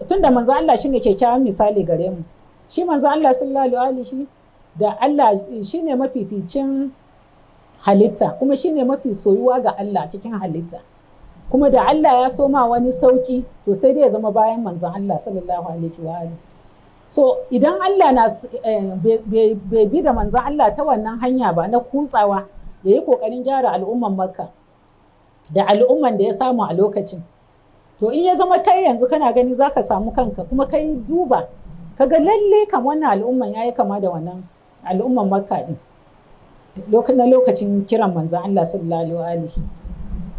Speaker 2: tunda manzo Allah shine kyakkyawan misali gare mu. Shi manzo Allah sallallahu alaihi da Allah shine mafificin halitta, kuma shine mafi soyuwa ga Allah cikin halitta. Kuma da Allah ya so ma wani sauki, to sai dai ya zama bayan manzon Allah sallallahu alaihi wa alihi. So idan Allah na bai bi da manzon Allah ta wannan hanya ba na kutsawa ya yi kokarin gyara al'umman Makka da al'umman da ya samu a lokacin, to in ya zama kai yanzu kana gani zaka samu kanka, kuma kai duba kaga lalle kam wannan al'umman yayi kama da wannan al'umman Makka din na lokacin kiran manzon Allah sallallahu alaihi.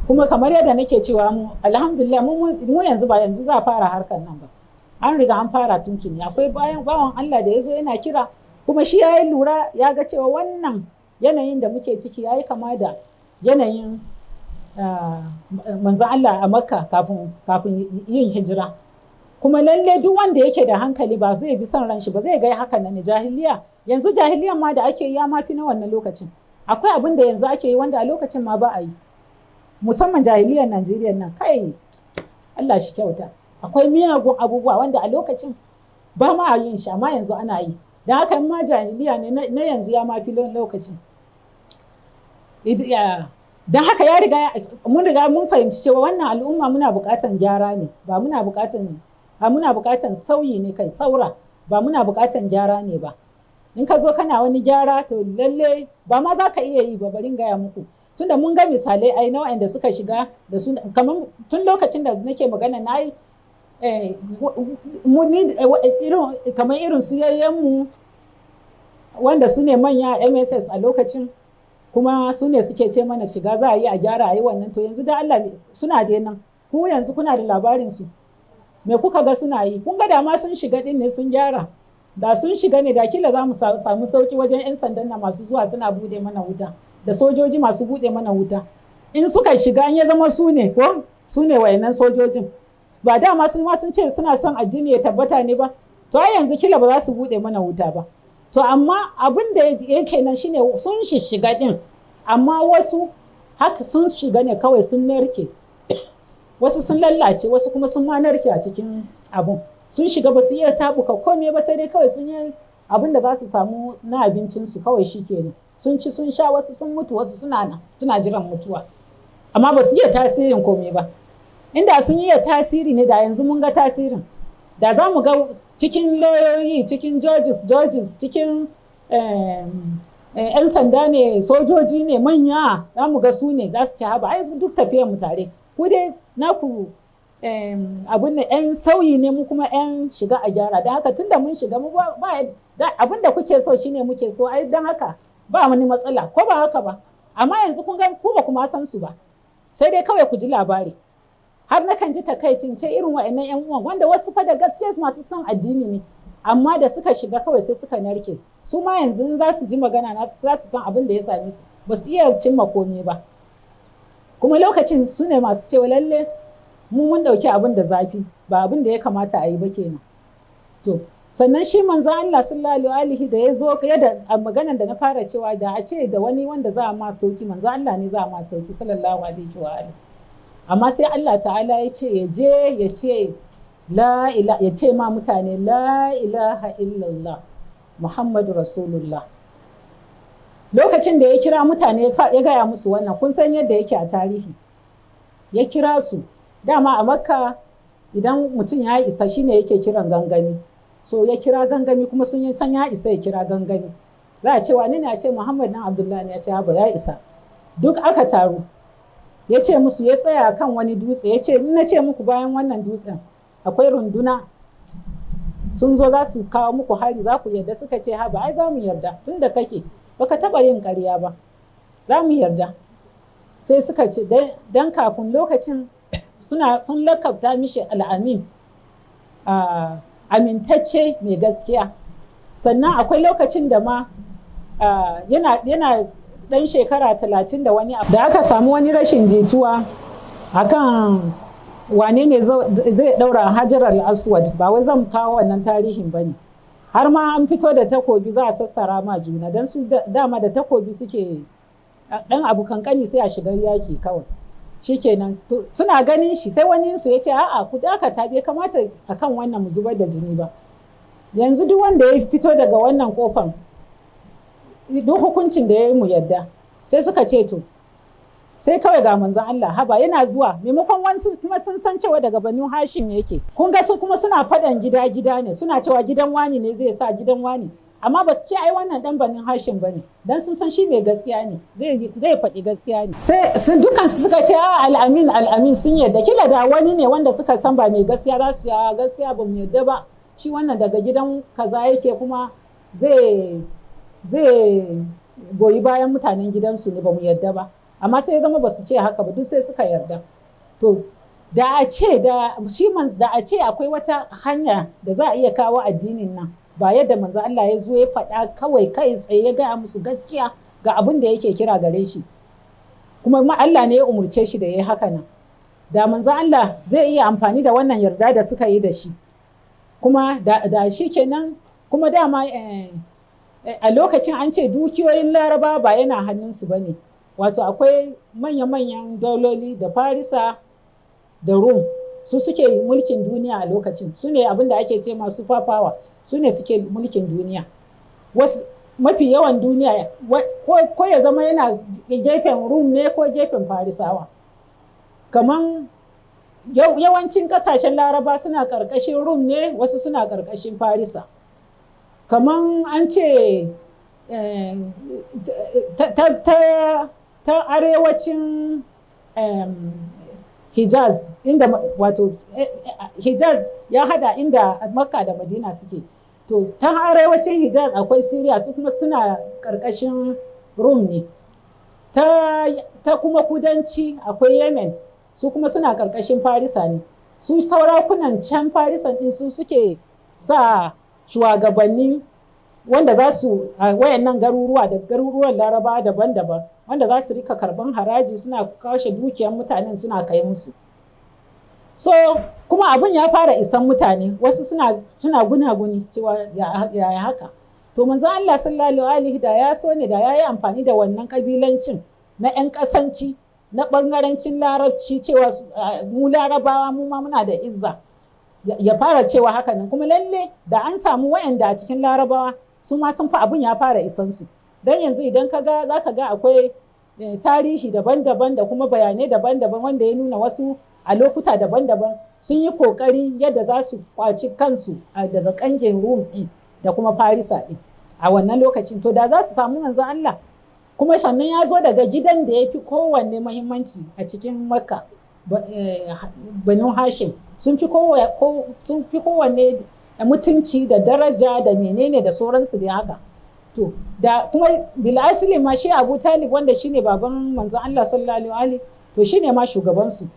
Speaker 2: Kuma kamar yadda nake cewa mu alhamdulillah mu yanzu ba yanzu za a fara harkar nan ba, an riga an fara tuntuni. Akwai bayan bawan Allah da ya zo yana kira, kuma shi ya yi lura ya ga cewa wannan yanayin da muke ciki ya yi kama da yanayin manzon Allah a Makka kafin yin hijira. Kuma lalle duk wanda yake da hankali ba zai bi son ranshi ba, zai ga haka nan jahiliya. Yanzu jahiliyan ma da ake yi ya mafi na wannan lokacin. Akwai abin da yanzu ake yi wanda a lokacin ma ba a yi, musamman jahiliyar Najeriya nan, kai Allah shi kyauta. Akwai miyagun abubuwa wanda a lokacin ba ma a yin shi, amma yanzu ana yi. Don haka in ma jahiliya ne na yanzu ya mafi lokacin. Don haka ya riga mun riga mun fahimci cewa wannan al'umma muna buƙatan gyara ne, ba muna buƙatan muna buƙatan sauyi ne, kai saura ba muna buƙatan gyara ne ba. In ka zo kana wani gyara, to lalle ba ma za ka iya yi ba. Bari in gaya muku, tunda mun ga misalai ai na waɗanda suka shiga da su, kamar tun lokacin da nake magana na yi kamar irin su yayyenmu wanda su ne manya MSS a lokacin, kuma su ne suke ce mana shiga za a yi a gyara a yi wannan. To yanzu da Allah suna da nan, ku yanzu kuna da labarin su, me kuka ga suna yi? Kun ga da ma sun shiga din ne sun gyara, da sun shiga ne da kila za mu samu sauki wajen 'yan sandan na masu zuwa suna bude mana wuta da sojoji masu bude mana wuta. In suka shiga, in ya zama su ne, ko su ne wayannan sojojin, ba dama su ma sun ce suna son addini ya tabbata ne ba, to ai yanzu kila ba za su bude mana wuta ba. To amma abin da yake nan shine sun shiga din, amma wasu haka sun shiga ne kawai sun narke, wasu sun lallace, wasu kuma sun ma narke a cikin abun. Sun shiga ba su iya tabuka komai ba, sai dai kawai sun yi abin da za su samu na abincinsu kawai shi kenan. Sun ci, sun sha, wasu sun mutu, wasu suna nan suna jiran mutuwa, amma ba su iya tasirin komai ba. Inda sun iya tasiri ne, da yanzu mun ga tasirin, da za mu ga cikin lauyoyi, cikin judges, cikin 'yan sanda ne, sojoji ne manya, za mu ga su ne za su ci haba ai duk tafiyar mu tare, ku dai naku abin da 'yan sauyi ne, mu kuma 'yan shiga a gyara. Don haka tunda mun shiga mu ba abin da kuke so shine muke so ai, don haka ba wani matsala, ko ba haka ba? Amma yanzu kun ga ku ba kuma san su ba, sai dai kawai ku ji labari. Har nakan ji takaicin ce irin wa'annan 'yan uwan wanda wasu fa da gaskiya masu son addini ne, amma da suka shiga kawai sai suka narke. Su ma yanzu za su ji magana na za su san abin da ya same su, ba su iya cimma komai ba. Kuma lokacin su ne masu cewa lalle mu mun ɗauki abin da zafi, ba abin da ya kamata a yi ba kenan. To sannan shi manzon Allah sallallahu alaihi da ya zo, yadda a maganan da na fara cewa, da a ce da wani wanda za a ma sauki, manzon Allah ne za a ma sauki sallallahu alaihi wa alihi. Amma sai Allah ta'ala ya ce ya je ya ce la ila, ya ce ma mutane la ilaha illallah Muhammadu Rasulullah. Lokacin da ya kira mutane ya gaya musu wannan, kun san yadda yake a tarihi, ya kira su. Dama a Makka idan mutum ya isa shine yake kiran gangami. So ya kira gangami, kuma sun yi san ya isa ya kira gangami. Za a ce wani ne? A ce Muhammad dan Abdullahi ne. Ya ce haba, ya isa. Duk aka taru. Ya ce musu, ya tsaya kan wani dutse, ya ce in na ce muku bayan wannan dutsen akwai runduna sun zo za su kawo muku hari, za ku yarda? Suka ce haba, ai za mu yarda, tun da kake baka taba yin ƙarya ba, za mu yarda. Sai suka ce dan kafin lokacin sun lakabta mishi al'amin, amintacce mai gaskiya. Sannan akwai lokacin da ma yana dan shekara 30 da wani abu da aka samu wani rashin jituwa akan wane ne zai daura Hajar al-Aswad. Ba wai zan kawo wannan tarihin ba ne. Har ma an fito da takobi za a sassara ma juna, don su dama da takobi suke dan abu kankani sai a shiga yaki kawai shikenan. Suna ganin shi, sai wani su ya ce a'a, ku dakata, bai kamata akan wannan mu zubar da jini ba. Yanzu duk wanda ya fito daga wannan kofan, duk hukuncin da ya yi mu yadda. Sai suka ce to, sai kawai ga manzon Allah haba yana zuwa, maimakon wasu kuma sun san cewa daga Banu Hashim yake. Kun ga su kuma suna faɗan gida gida ne, suna cewa gidan wani ne zai sa gidan wani, amma ba su ce ai wannan dan Banu Hashim bane, dan sun san shi mai gaskiya ne, zai faɗi gaskiya ne. Sai sun dukan su suka ce a al-amin al-amin, sun yarda. Kila da wani ne wanda suka san ba mai gaskiya za su ce gaskiya ba mu yarda ba, shi wannan daga gidan kaza yake kuma zai goyi bayan mutanen gidansu ne, ba mu yarda ba. Amma sai ya zama ba su ce haka ba, duk sai suka yarda. To da a ce da shi da a ce akwai wata hanya da za a iya kawo addinin nan, ba yadda manzo Allah ya zo ya faɗa kawai kai tsaye ya gaya musu gaskiya ga abin da yake kira gare shi, kuma ma Allah ne ya umurce shi da ya yi haka nan, da manzo Allah zai iya amfani da wannan yarda da suka yi da shi, kuma da shi kenan. Kuma dama a lokacin an ce dukiyoyin Laraba ba yana hannunsu ba ne, wato akwai manya-manyan dauloli da Farisa da Rum, su suke mulkin duniya a lokacin, su ne abin da ake ce masu fafawa, su ne suke mulkin duniya. Wasu mafi yawan duniya ko ya zama yana gefen Rum ne ko gefen Farisawa. Kaman yawancin kasashen Laraba suna ƙarƙashin Rum ne, wasu suna ƙarƙashin Farisa. Kaman an ce ta arewacin Hijaz, inda wato Hijaz ya hada inda Makka da Madina suke. To ta arewacin Hijaz akwai Syria, su kuma suna ƙarƙashin Rum ne. Ta kuma kudanci akwai Yemen, su kuma suna ƙarƙashin Farisa ne. Su saurakunan can Farisa ɗin su suke sa shugabanni wanda za su a wayannan garuruwa da garuruwan Laraba daban-daban, wanda za su rika karban haraji, suna kashe dukiyar mutanen suna kai musu. So kuma abin ya fara isan mutane, wasu suna gunaguni cewa ya haka. To manzo Allah sallallahu alaihi da ya so ne da ya yi amfani da wannan kabilancin na 'yan kasanci na bangarancin larabci, cewa mu Larabawa mu ma muna da izza, ya fara cewa haka nan. Kuma lalle da an samu wayanda a cikin Larabawa su ma sun fi abin ya fara isansu. Don yanzu idan ka ga za ka ga akwai tarihi daban-daban da kuma bayanai daban-daban wanda ya nuna wasu a lokuta daban-daban sun yi kokari yadda za su kwaci kansu daga kangin Rum ɗin da kuma Farisa ɗin a wannan lokacin. To da za su samu manzon Allah, kuma sannan ya zo daga gidan da ya fi kowanne muhimmanci a cikin Makka, Banu Hashim, sun fi kowanne mutunci da daraja da menene da sauransu da haka. To da kuma bil'asili ma shi Abu Talib wanda shine baban manzon Allah sallallahu alaihi, to shine ma shugaban su.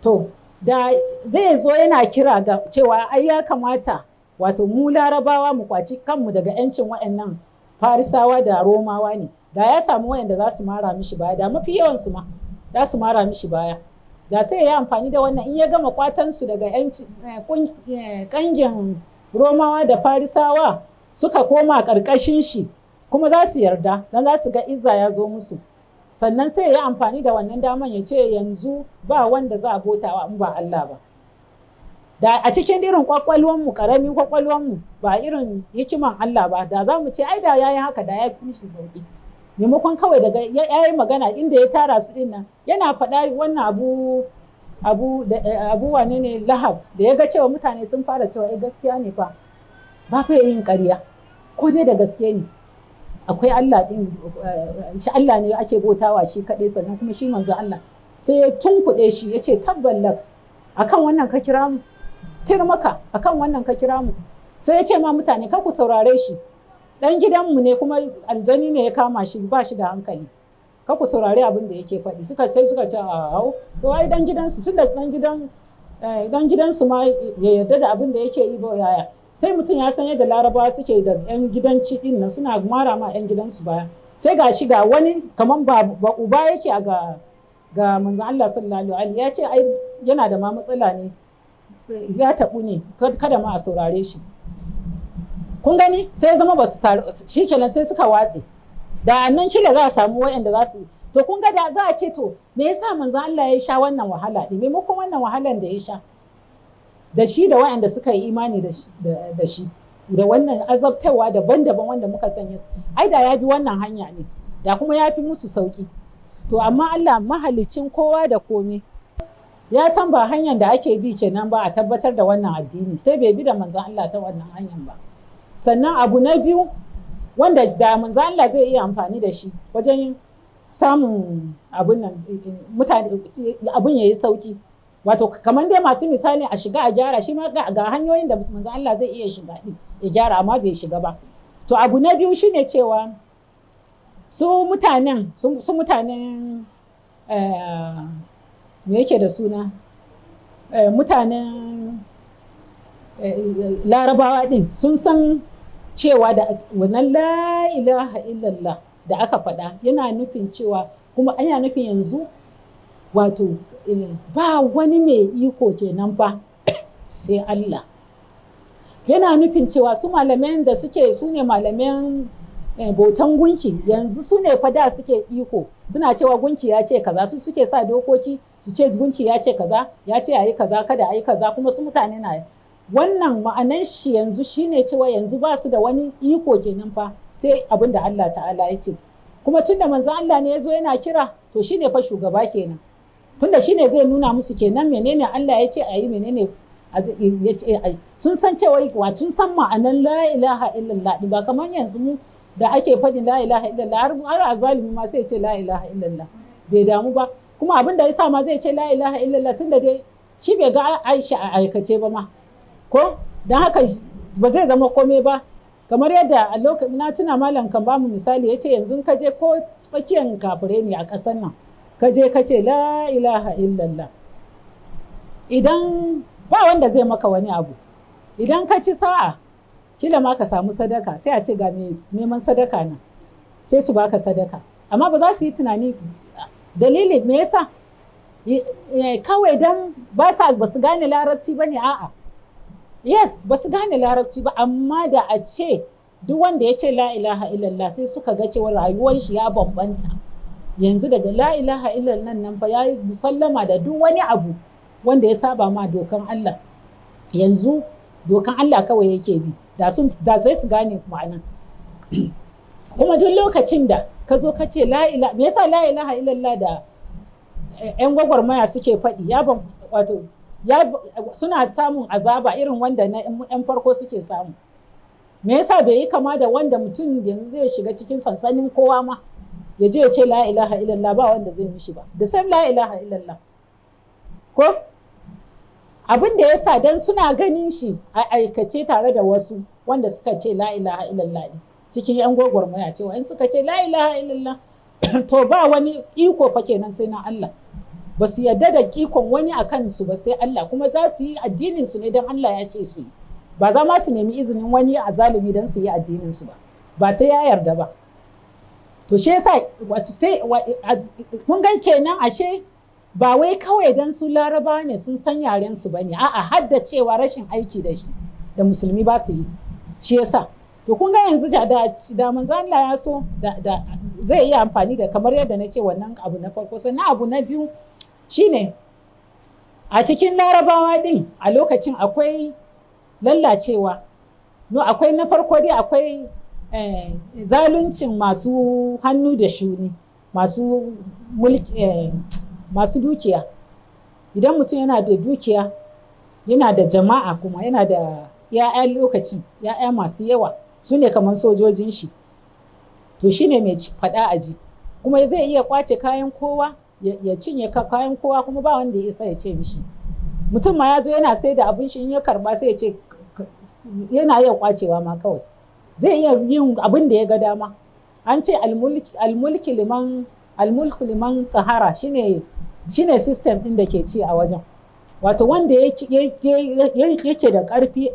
Speaker 2: To da zai zo yana kira ga cewa ai ya kamata wato mu Larabawa mu kwaci kanmu daga yancin waɗannan Farisawa da Romawa ne, da ya samu waɗanda za su mara mishi baya, da mafi yawan su ma za su mara mishi baya, da sai ya amfani da wannan in ya gama kwatan su daga kangin Romawa da Farisawa suka koma ƙarƙashin shi, kuma za su yarda don za su ga izza ya zo musu. Sannan sai ya amfani da wannan daman ya ce yanzu ba wanda za a bautawa in ba Allah ba. Da a cikin irin kwakwalwanmu, ƙaramin kwakwalwanmu, ba irin hikiman Allah ba, da za mu ce ai da ya yi haka da ya fi mishi sauƙi. Maimakon kawai daga ya yi magana inda ya tara su ɗin nan yana faɗa wannan abu wane ne Lahab, da ya ga cewa mutane sun fara cewa ai gaskiya ne fa, ba fa yin ƙarya, ko dai da gaske ne akwai Allah ɗin, shi Allah ne ake bautawa shi kaɗai, sannan kuma shi manzo Allah. Sai ya tunkuɗe shi ya ce tabballak akan wannan ka kira mu, tir maka akan wannan ka kira mu. Sai ya ce ma mutane kar ku saurare shi, dan gidanmu ne kuma aljani ne ya kama shi, ba shi da hankali, kar ku saurare abin da yake faɗi. Suka sai suka ce a to ai dan gidansu, tunda dan gidansu ma ya yarda da abin da yake yi ba yaya. Sai mutum ya san yadda Larabawa suke da yan gidanci din nan, suna mara ma yan gidansu baya. Sai ga shi ga wani kaman ba uba yake a ga manzon Allah sallallahu alaihi, ya ce ai yana da ma matsala ne, ya taɓu ne, kada ma a saurare shi. Kun gani sai zama ba su shikenan sai suka watse. Da nan kila za a samu waɗanda za su to kun ga da za a ce to me yasa manzon Allah ya sha wannan wahala din, maimakon wannan wahalan da ya sha da shi da waɗanda suka yi imani da shi da wannan azabtarwa daban-daban wanda muka sanya, ai da ya bi wannan hanya ne, Da kuma ya fi musu sauki. To amma Allah mahalicin kowa da komai ya san ba hanyar da ake bi kenan ba a tabbatar da wannan addini, sai bai bi da manzon Allah ta wannan hanyar ba. Sannan abu na biyu wanda da manzon Allah zai iya amfani da shi wajen samun abun nan, mutane abun yayi sauki, wato kamar dai masu misali a shiga a gyara shi ma, ga hanyoyin da manzon Allah zai iya shiga din ya gyara, amma bai shiga ba. To abu na biyu shine cewa su mutanen me yake da suna, mutanen Larabawa din sun san cewa da wannan "La ilaha illallah" da aka faɗa yana nufin cewa, kuma yana nufin yanzu wato ba wani mai iko kenan fa sai Allah. Yana nufin cewa su malaman da suke su ne malaman bautan gunki, yanzu su ne fa da suke iko, suna cewa gunki ya ce kaza, su suke sa dokoki su ce gunki ya ce kaza, ya ce ayi kaza, kada ayi kaza, kuma su mutane na wannan. Ma'anan shi yanzu shine cewa yanzu ba su da wani iko kenan fa sai abin da Allah ta'ala ya ce. Kuma tunda manzon Allah ne ya zo yana kira, to shine fa shugaba kenan, tunda shine zai nuna musu kenan menene Allah ya ce a yi, menene ya ce. Sun san cewa wa sun san ma'anan "La ilaha illallah", ba kamar yanzu mu da ake faɗin "La ilaha illallah" har azalimi ma sai ya ce "La ilaha illallah", bai damu ba. Kuma abin da ya sa ma zai ce "La ilaha illallah", tunda dai shi bai ga Aisha a aikace ba ma ko, don haka ba zai zama komai ba. Kamar yadda a lokacin na tuna malam kan bamu misali, ya ce yanzu ka je ko tsakiyar kafirai ne a ƙasar nan, ka je ka ce "La ilaha illallah", idan ba wanda zai maka wani abu, idan ka ci sa'a kila ma ka samu sadaka, sai a ce ga mai neman sadaka nan, sai su baka sadaka, amma ba za su yi tunani dalili me yasa kawai dan ba sa ba su gane Larabci ba ne. A'a, yes, ba su gane Larabci ba, amma da a ce duk wanda ya ce "La ilaha illallah" sai suka ga cewa rayuwar shi ya bambanta yanzu daga "La ilaha illallah" nan fa, ya yi musallama da duk wani abu wanda ya saba ma dokan Allah, yanzu dokan Allah kawai yake bi, da sun da sai su gane ma'ana. Kuma duk lokacin da ka zo ka ce "La ilaha", me yasa "La ilaha illallah" da yan gwagwarmaya suke faɗi ya ban wato ya suna samun azaba irin wanda na yan farko suke samu? Me yasa bai yi kama da wanda mutum yanzu zai shiga cikin sansanin kowa ma ya je ya ce "La ilaha illallah", ba wanda zai mishi ba? The same "La ilaha illallah" ko? Abin da yasa, dan suna ganin shi a aikace tare da wasu wanda suka ce "La ilaha illallah" din cikin yan gwagwarmaya, cewa in suka ce "La ilaha illallah", to ba wani iko fa kenan sai na Allah. Ba su yarda da ikon wani a kansu ba sai Allah, kuma za su yi addinin su ne don Allah ya ce su yi. Ba za ma su nemi izinin wani a zalimi don su yi addinin su ba, ba sai ya yarda ba. To shi yasa wato sai kun ga kenan ashe ba wai kawai dan su Laraba ne sun san yaren su bane, a'a, har da cewa rashin aiki da shi da musulmi ba su yi, shi yasa. To kun ga yanzu da manzo Allah ya so da zai iya amfani da, kamar yadda na ce, wannan abu na farko. Sannan abu na biyu shine a cikin Larabawa din a lokacin akwai lallacewa. No, akwai na farko dai akwai zaluncin masu hannu da shuni, masu mulki, masu dukiya. Idan mutum yana da dukiya, yana da jama'a, kuma yana da ya'ya, lokacin ya'ya masu yawa su ne kamar sojojin shi, to shine mai faɗa aji, kuma zai iya kwace kayan kowa, ya cinye kayan kowa, kuma ba wanda ya isa ya ce mishi. Mutum ma ya zo yana sai da abin shi, in ya karba sai ya ce yana iya kwacewa ma kawai, zai iya yin abin da ya ga dama. An ce "Almulku liman qahara", shine system din da ke ci a wajen. Wato wanda yake da ƙarfi,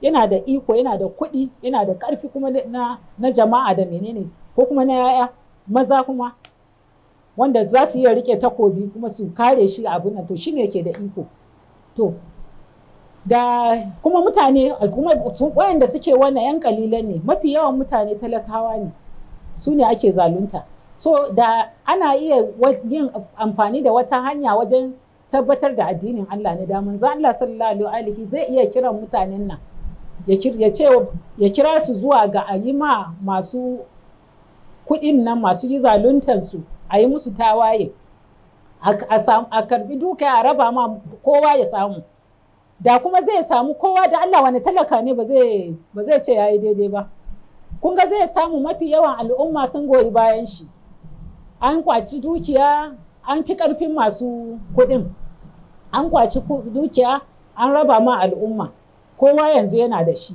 Speaker 2: yana da iko, yana da kuɗi, yana da ƙarfi kuma na jama'a da menene, ko kuma na 'ya'ya maza kuma wanda za su iya rike takobi kuma su kare shi abin nan, to shine ke da iko. To da kuma mutane kuma wayanda suke wannan yan kalilan ne, mafi yawan mutane talakawa ne, su ne ake zalunta. So da ana iya yin amfani da wata hanya wajen tabbatar da addinin Allah ne, da manzo Allah sallallahu alaihi zai iya kiran mutanen nan, ya ce ya kira su zuwa ga alima masu kuɗin nan masu yi zaluntansu a yi musu tawaye, a karbi dukiya a raba ma kowa ya samu. Da kuma zai samu kowa da Allah wani talaka ne ba zai ce yayi daidai ba. Kun ga zai samu mafi yawan al'umma sun goyi bayan shi. An kwaci dukiya, an fi karfin masu kuɗin. An kwaci dukiya, an raba ma al'umma. Kowa yanzu yana da shi.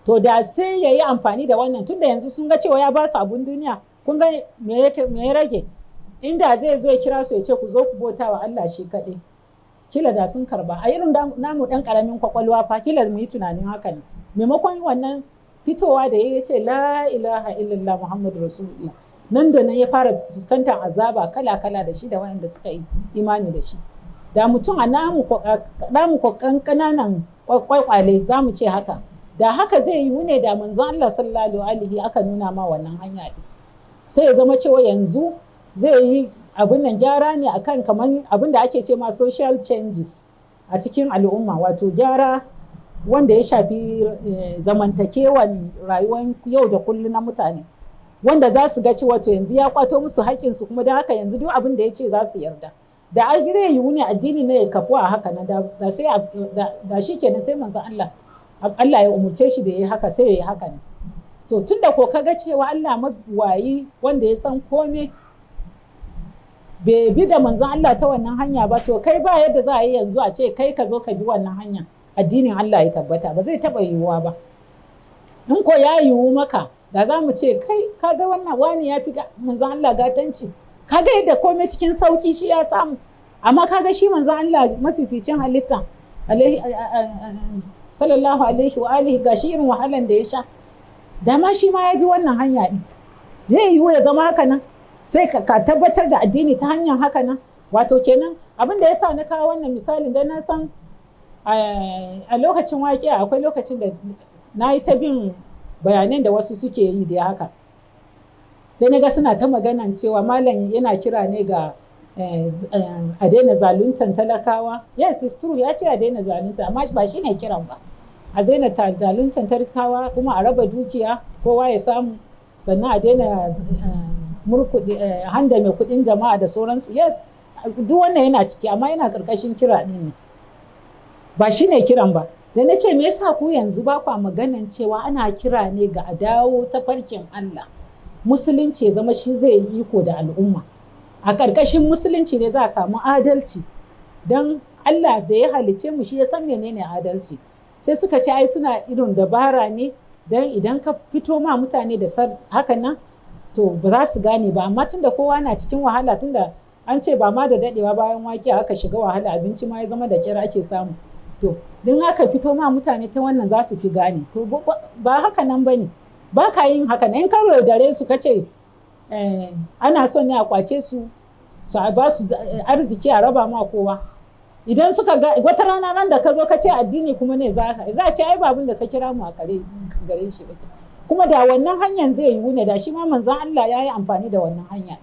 Speaker 2: To da sai ya yi amfani da wannan, tunda yanzu sun ga cewa ya ba su abun duniya, kun ga me ya rage? Inda zai zo ya kira su ya ce ku zo ku bauta wa Allah shi kaɗai. Kila da sun karba. A irin namu ɗan ƙaramin kwakwalwa fa kila mu yi tunanin haka ne. Maimakon wannan fitowa da ya ce la ilaha illallah Muhammadu Rasulullah, nan da nan ya fara fuskantar azaba kala kala da shi da waɗanda suka yi imani da shi. Da mutum a namu ƙananan kwaikwale za mu ce haka. Da haka zai yiwu ne da manzon Allah sallallahu alaihi aka nuna ma wannan hanya ɗin. Sai ya zama cewa yanzu zai yi abin nan gyara ne akan kaman abin da ake ce ma social changes a cikin al'umma, wato gyara wanda ya shafi zamantakewan rayuwar yau da kullum na mutane, wanda za su ga cewa to yanzu ya kwato musu haƙƙinsu, kuma don haka yanzu duk abin da ya ce za su yarda. Da zai yiwu ne addini ne ya kafu a haka nan, da sai da shi kenan sai manzon Allah Allah ya umurce shi da ya yi haka sai ya yi haka ne. To tunda ko kaga cewa Allah mawayi wanda ya san kome bai bi da manzon Allah ta wannan hanya ba, to kai ba yadda za a yi yanzu a ce kai ka zo ka bi wannan hanya addinin Allah ya tabbata, ba zai taɓa yiwuwa ba. In ko ya yiwu maka, da za mu ce kai kaga wannan wani ya fi manzon Allah gatanci, kaga yadda komai cikin sauki shi ya samu, amma kaga shi manzon Allah mafificin halitta sallallahu alaihi wa alihi gashi irin wahalan da ya sha, dama shi ma ya bi wannan hanya din. Zai yiwu ya zama haka nan, sai ka tabbatar da addini ta hanyar haka nan. Wato kenan abin da ya sa na kawo wannan misalin, dan na san a lokacin waƙiya akwai lokacin da na yi ta bin bayanan da wasu suke yi da haka, sai na ga suna ta maganan cewa malam yana kira ne ga a daina zaluntan talakawa. Yes, it's true, ya ce a daina zalunta, amma ba shi ne kiran ba. A daina zaluntan talakawa kuma a raba dukiya kowa ya samu, sannan a daina murkuɗe handa mai kuɗin jama'a da sauransu. Yes, duk wannan yana ciki, amma yana ƙarƙashin kira ɗin ne, ba shi ne kiran ba. Da na ce me yasa ku yanzu ba kwa maganan cewa ana kira ne ga a dawo ta farkin Allah, musulunci ya zama shi zai yi iko da al'umma. A ƙarƙashin musulunci ne za a samu adalci, don Allah da ya halicce mu shi ya san menene adalci. Sai suka ce ai suna irin dabara ne don idan ka fito ma mutane da hakan nan to ba za su gane ba. Amma tunda kowa na cikin wahala, tunda an ce ba ma da dadewa bayan wake aka shiga wahala, abinci ma ya zama da kyar ake samu, to don haka fito ma mutane ta wannan za su fi gane. To ba haka nan ba ne, ba ka yin haka nan. In ka yaudare su ka ce ana son ne a kwace su, su ba su arziki a raba ma kowa, idan suka ga wata rana nan da ka zo ka ce addini kuma ne za a ce ai ba abin da ka kira mu a gare shi ba. Kuma da wannan hanyar zai yiwu ne da shi ma manzon Allah ya yi amfani da wannan hanya,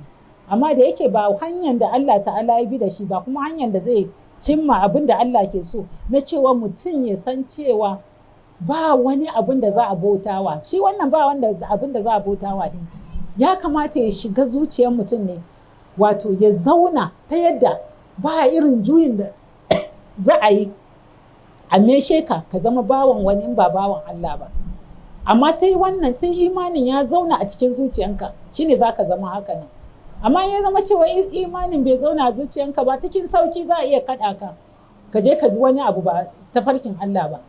Speaker 2: amma da yake ba hanyar da Allah ta'ala ya bi da shi ba, kuma hanyar da zai cimma abin da Allah ke so na cewa mutum ya san cewa ba wani abin da za a bautawa, shi wannan ba wanda abin da za a bautawa din ya kamata ya shiga zuciyar mutum ne, wato ya zauna ta yadda ba irin juyin da za a yi a meshe ka ka zama bawan wani in ba bawan Allah ba. Amma sai wannan sai imanin ya zauna a cikin zuciyanka shine zaka zama haka nan. Amma ya zama cewa imanin bai zauna a zuciyanka ba, cikin sauki za a iya kaɗa ka ka je ka bi wani abu ba ta farkin Allah ba.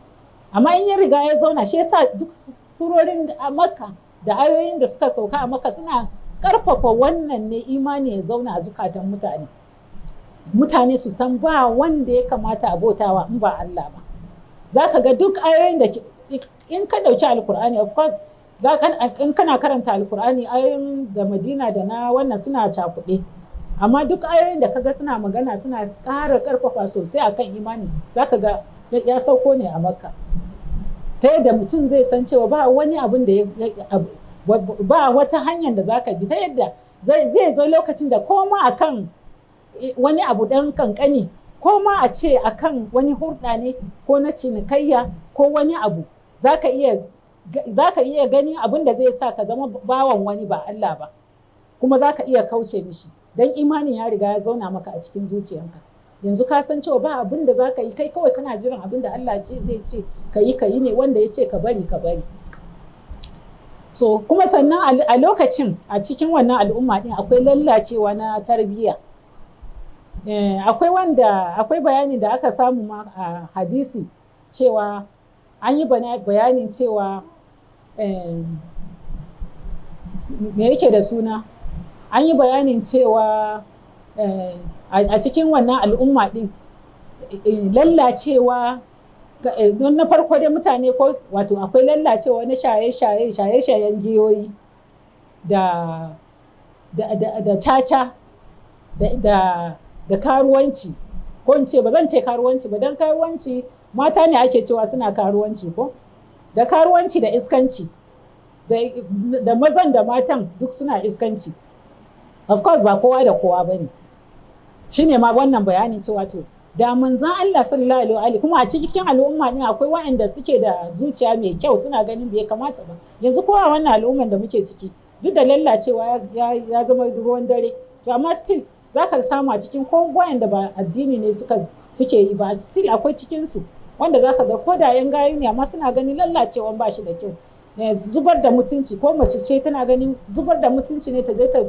Speaker 2: Amma in ya riga ya zauna, shi yasa duk surorin a Makka da ayoyin da suka sauka a Makka suna ƙarfafa wannan ne, imani ya zauna a zukatan mutane. Mutane su san ba wanda ya kamata a bautawa in ba Allah ba. Za ka ga duk ayoyin da in ka ɗauki Alkur'ani, of course, in kana karanta Alkur'ani ayoyin da Madina da na wannan suna cakuɗe. Amma duk ayoyin da kaga suna magana suna ƙara ƙarfafa sosai akan imani, za ka ga ya sauko ne a Makka. Ta yadda mutum zai san cewa ba wani abin da ba wata hanyar da za ka bi, ta yadda zai zo lokacin da koma akan wani abu ɗan kankani, ko ma a ce akan wani hurɗa ne ko na cinikayya ko wani abu, za ka iya za ka iya ganin abin da zai sa ka zama bawan wani ba Allah ba, kuma za ka iya kauce mishi don imanin ya riga ya zauna maka a cikin zuciyanka. Yanzu ka san cewa ba abin da za ka yi, kai kawai kana jiran abin da Allah zai ce ka yi ka yi ne, wanda ya ce ka bari ka bari. So kuma sannan a lokacin a cikin wannan al'umma din akwai lallacewa na tarbiyya. Akwai wanda akwai bayanin da aka samu ma a hadisi cewa an yi bayanin cewa, me yake da suna, an yi bayanin cewa a cikin wannan al'umma din lallacewa don na farko dai mutane ko wato akwai lallacewa na shaye-shaye, shaye-shayen giyoyi da caca da karuwanci, ko in ce ba zan ce karuwanci ba, don karuwanci mata ne ake cewa suna karuwanci, ko da karuwanci da iskanci, da mazan da matan duk suna iskanci. Of course ba kowa da kowa ba ne. Shine ma wannan bayanin cewa to da manzon Allah sallallahu alaihi, kuma a cikin al'umma ne akwai waɗanda suke da zuciya mai kyau, suna ganin bai kamata ba. Yanzu kowa wannan al'umman da muke ciki, duk da lallacewa ya zama ruwan dare, to amma still za ka samu a cikin ko waɗanda ba addini ne suke yi ba, still akwai cikin su wanda za ka ga ko da yan gayu ne, amma suna ganin lallacewan ba shi da kyau, zubar da mutunci, ko mace ce tana ganin zubar da mutunci ne ta je ta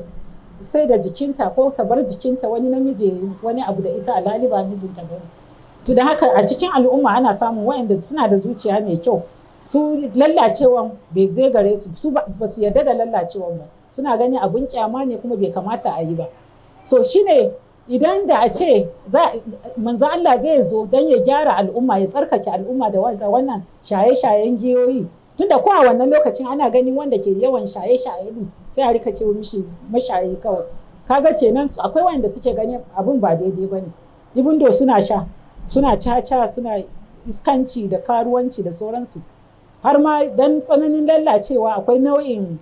Speaker 2: sai da jikinta ko ta bar jikinta wani namiji wani abu da ita, alhali ba mijinta ba. To da haka a cikin al'umma ana samun waɗanda suna da zuciya mai kyau, su lallacewan bai zai gare su, su ba su yarda da lallacewan ba, suna gani abun kyama ne kuma bai kamata a yi ba. So shine idan da a ce manzo Allah zai zo don ya gyara al'umma, ya tsarkake al'umma da wannan shaye-shayen giyoyi, tunda ko a wannan lokacin ana ganin wanda ke yawan shaye-shaye ne sai a rika ce mishi mashayi kawai. Kaga kenan akwai wanda suke ganin abun ba daidai bane, even though suna sha, suna caca, suna iskanci da karuwanci da sauransu. Har ma dan tsananin lallacewa akwai nau'in,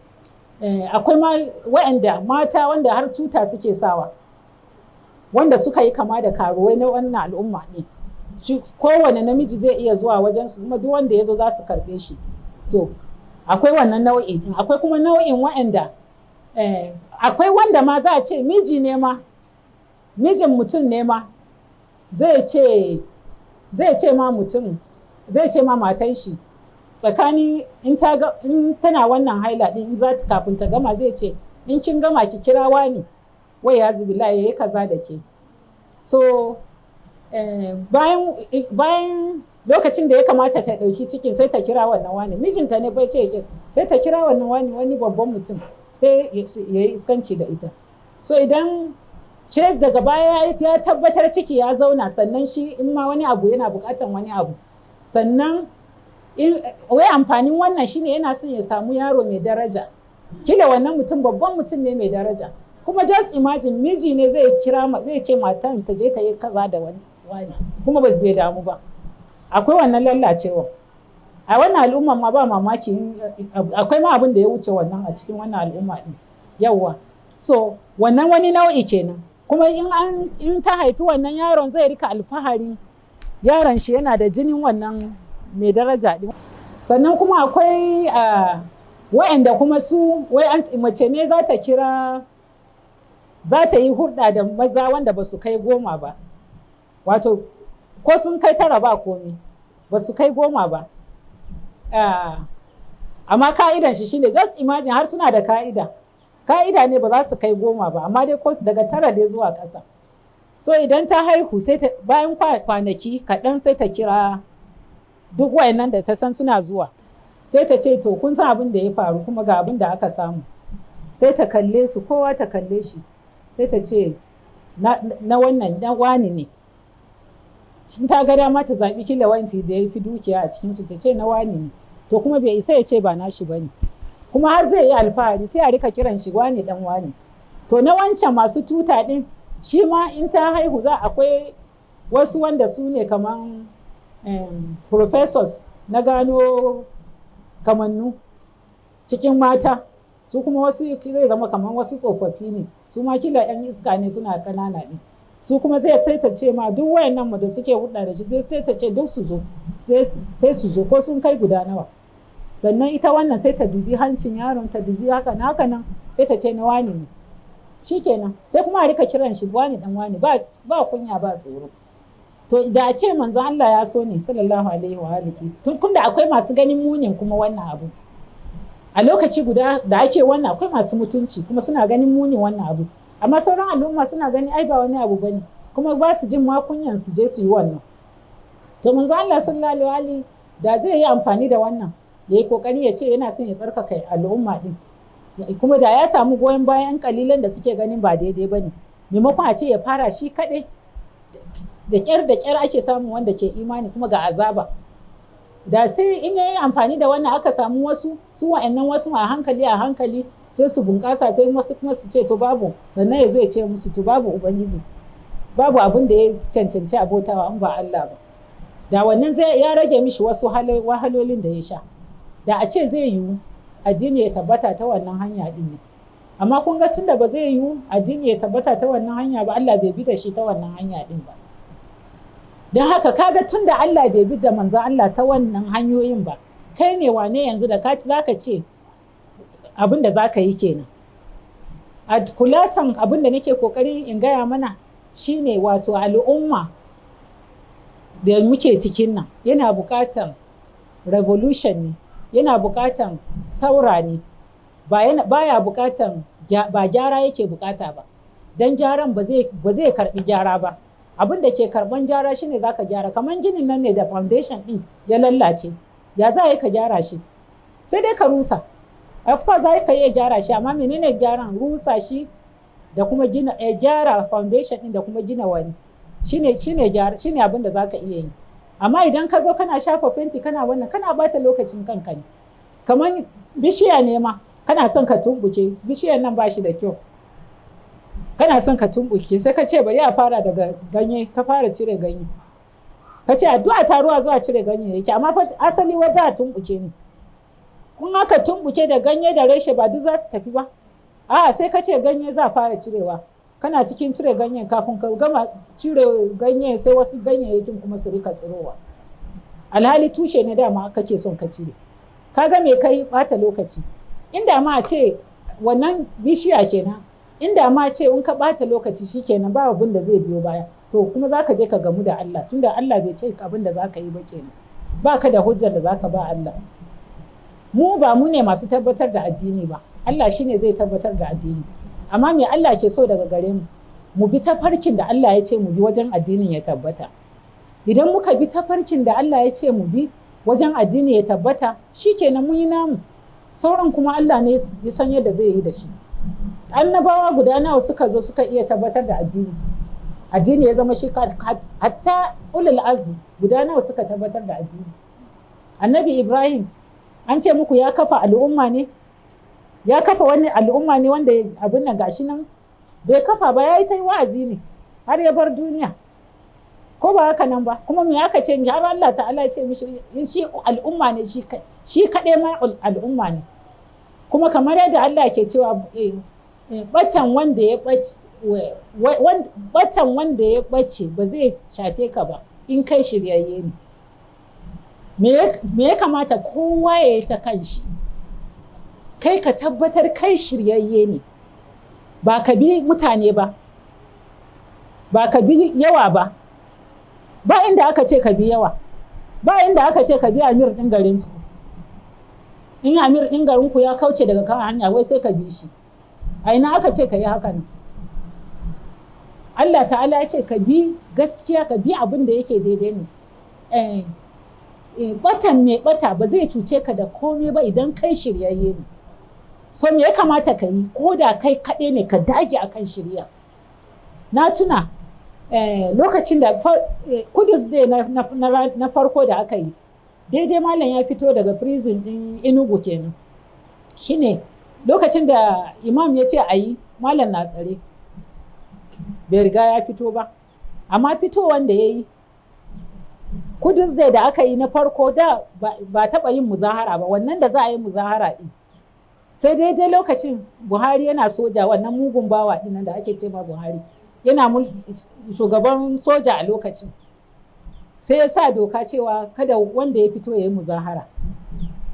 Speaker 2: akwai ma wa'anda mata wanda har tuta suke sawa, wanda suka yi kama da karuwai na wannan al'umma ne. Kowane namiji zai iya zuwa wajen su, kuma duk wanda ya zo za su karɓe shi. To akwai wannan nau'i. Akwai kuma nau'in wa'anda, akwai wanda ma za a ce miji ne ma, mijin mutum ne ma zai ce ma mutum, zai ce ma matan shi tsakanin in tana wannan haila din, in za ta kafin ta gama zai ce, "In kin gama ki kira wani," wai ya zubila ya yi kaza da ke. So bayan lokacin da ya kamata ta ɗauki cikin, sai ta kira wannan wani, mijinta ne bai ce, sai ta kira wannan wani, wani babban mutum, sai ya yi iskanci da ita. So idan shi daga baya ya tabbatar ciki ya zauna, sannan shi in ma wani abu yana bukatan wani abu, sannan wai amfanin wannan shine yana son ya samu yaro mai daraja. Kila wannan mutum babban mutum ne mai daraja. Kuma just imagine, miji ne zai kira, zai ce matan ta je ta yi kaza da wani wani, kuma ba bai damu ba. Akwai wannan lallacewa a wannan al'umma ma, ba mamaki akwai ma abin da ya wuce wannan a cikin wannan al'umma din. Yawwa, so wannan wani nau'i kenan. Kuma in ta haifi wannan yaron, zai rika alfahari yaron shi yana da jinin wannan mai daraja din. Sannan kuma akwai wa'anda kuma su wai mace ne za ta kira, za ta yi hulɗa da maza wanda ba su kai 10 ba, wato ko sun kai 9 ba komi, ba su kai 10 ba. Amma ka'idan shi shine, just imagine, har suna da ka'ida, ka'ida ne ba za su kai 10 ba, amma dai ko su daga 9 dai zuwa ƙasa. So idan ta haihu, sai ta bayan kwanaki kaɗan sai ta kira duk wayannan da ta san suna zuwa, sai ta ce, "To kun san abin da ya faru, kuma ga abin da aka samu." Sai ta kalle su, kowa ta kalle shi, sai ta ce na wannan na wani ne. In ta ga dama ta zaɓi kila wani da ya fi dukiya a cikinsu, ta ce na wani ne. To kuma bai isa ya ce ba nashi ba ne, kuma har zai yi alfahari, sai a rika kiran shi wani dan wani. To na wancan masu tuta din, shi ma in ta haihu za akwai wasu wanda su ne kaman professors na gano kamannu cikin mata. Su kuma wasu zai zama kaman wasu tsofaffi ne, su ma kila yan iska ne, suna kanana ne. Su kuma zai sai ta ce ma duk wayannan mu da suke hulɗa da shi, sai ta ce duk su zo, sai su zo ko sun kai guda nawa. Sannan ita wannan sai ta dubi hancin yaron, ta dubi haka na haka nan, sai ta ce na wani ne. Shikenan sai kuma a rika kiran shi wani dan wani, ba kunya ba tsoro. To da a ce manzon Allah ya so ne sallallahu alaihi wa alihi, tun da akwai masu ganin munin kuma wannan abu a lokaci guda da ake wannan, akwai masu mutunci kuma suna ganin munin wannan abu, amma sauran al'umma suna gani ai ba wani abu bane, kuma ba su jin ma kunyan su je su yi wannan. To manzon Allah sallallahu alaihi da zai yi amfani da wannan, ya yi kokari ya ce yana son ya tsarkaka al'umma din, kuma da ya samu goyon bayan kalilan da suke ganin ba daidai bane, maimakon a ce ya fara shi kaɗai, da ƙyar ake samun wanda ke imani kuma ga azaba. Da sai in ya yi amfani da wannan aka samu wasu, su wa'annan wasu a hankali a hankali sai su bunƙasa, sai wasu kuma su ce to babu, sannan ya zo ya ce musu to babu ubangiji, babu abin da ya cancanci abotawa in ba Allah ba. Da wannan zai ya rage mishi wasu wahalolin da ya sha. Da a ce zai yiwu addini ya tabbata ta wannan hanya din ne. Amma kun ga tunda ba zai yiwu addini ya tabbata ta wannan hanya ba, Allah bai bi da shi ta wannan hanya din ba. Don haka kaga tunda Allah bai bi da manzon Allah ta wannan hanyoyin ba, kai ne wane yanzu da ka zaka ce abin da zaka yi kenan. A kulasan abin da nake kokari in gaya mana shine wato al'umma da muke cikin nan yana buƙatan revolution ne, yana buƙatan taura ne, baya buƙatan, ba gyara yake buƙata ba. Dan gyaran ba zai karɓi gyara ba. Abin da ke karɓan gyara shine zaka gyara, kamar ginin nan ne da foundation din ya lallace, ya za a yi ka gyara shi? Sai dai ka rusa. Of course za ka iya gyara shi, amma menene gyaran? Rusa shi da kuma gina, gyara foundation din da kuma gina wani, shine gyara, shine abin da zaka iya yi. Amma idan ka zo kana shafa fenti kana wannan, kana bata lokacin kanka ne. Kamar bishiya ne ma, kana son ka tumbuke bishiyar nan, ba shi da kyau, kana son ka tumbuke, sai ka ce bari a fara daga ganye, ka fara cire ganye, ka ce addu'a ta ruwa zuwa cire ganye yake, amma fa asali wa za a tumbuke ne. Kun aka tumbuke da ganye da reshe ba duk za su tafi ba. A'a, sai ka ce ganye za a fara cirewa, kana cikin cire ganyen, kafin ka gama cire ganye sai wasu ganyayyakin kuma su rika tsirowa, alhali tushe ne dama kake son ka cire. Kaga me kai? Bata lokaci. Inda ma a ce wannan bishiya kenan, inda ma ce in ka bata lokaci shikenan ba abin da zai biyo baya, to kuma zaka je ka gamu da Allah, tunda Allah bai ce abin da zaka yi ba kenan, baka da hujjar da zaka ba Allah. Mu ba mu ne masu tabbatar da addini ba, Allah shine zai tabbatar da addini. Amma me Allah ke so daga gare mu? Mu bi tafarkin da Allah ya ce mu bi wajen addinin ya tabbata. Idan muka bi tafarkin da Allah ya ce mu bi wajen addini ya tabbata, shikenan mun yi namu. Sauran kuma Allah ne ya san yadda zai yi da shi. Annabawa guda nawa suka zo suka iya tabbatar da addini? Addini ya zama shi, hatta ulul azmi guda nawa suka tabbatar da addini? Annabi Ibrahim, an ce muku ya kafa al'umma ne? Ya kafa wani al'umma ne wanda abin nan gashi nan? Bai kafa ba, ya yi ta wa'azi ne har ya bar duniya. Ko ba haka nan ba? Kuma me aka ce? Har Allah ta'ala ya ce mishi in shi al'umma ne, shi kaɗai ma al'umma ne. Kuma kamar yadda Allah ke cewa batan wanda ya ɓace, batan wanda ya ɓace ba zai shafe ka ba in kai shiryayye ne. Me ya kamata kowa ya yi ta kanshi? Kai ka tabbatar kai shiryayye ne, ba ka bi mutane ba, ba ka bi yawa ba. Ba inda aka ce ka bi yawa, ba inda aka ce ka bi amir ɗin garin su. In amir ɗin garin ku ya kauce daga kan hanya, wai sai ka bi shi. A ina aka ce ka yi haka nan? Allah ta'ala ya ce ka bi gaskiya, ka bi abin da yake daidai ne. Batan mai bata ba zai cuce ka da komai ba idan kai shiryayye ne. So me ya kamata ka yi? Ko da kai kaɗai ne, ka dage akan shirya. Na tuna lokacin da Kudus Day na farko da aka yi, daidai malam ya fito daga prison din Enugu kenan. Shine lokacin da imam ya ce a yi, malam na tsare, bai riga ya fito ba. Amma fitowan da ya yi, Kudus Day da aka yi na farko, da ba taɓa yin muzahara ba, wannan da za a yi muzahara ɗin, sai daidai lokacin Buhari yana soja, wannan mugun bawa ɗin da ake ce ma Buhari, yana shugaban soja a lokacin, sai ya sa doka cewa kada wanda ya fito ya yi muzahara.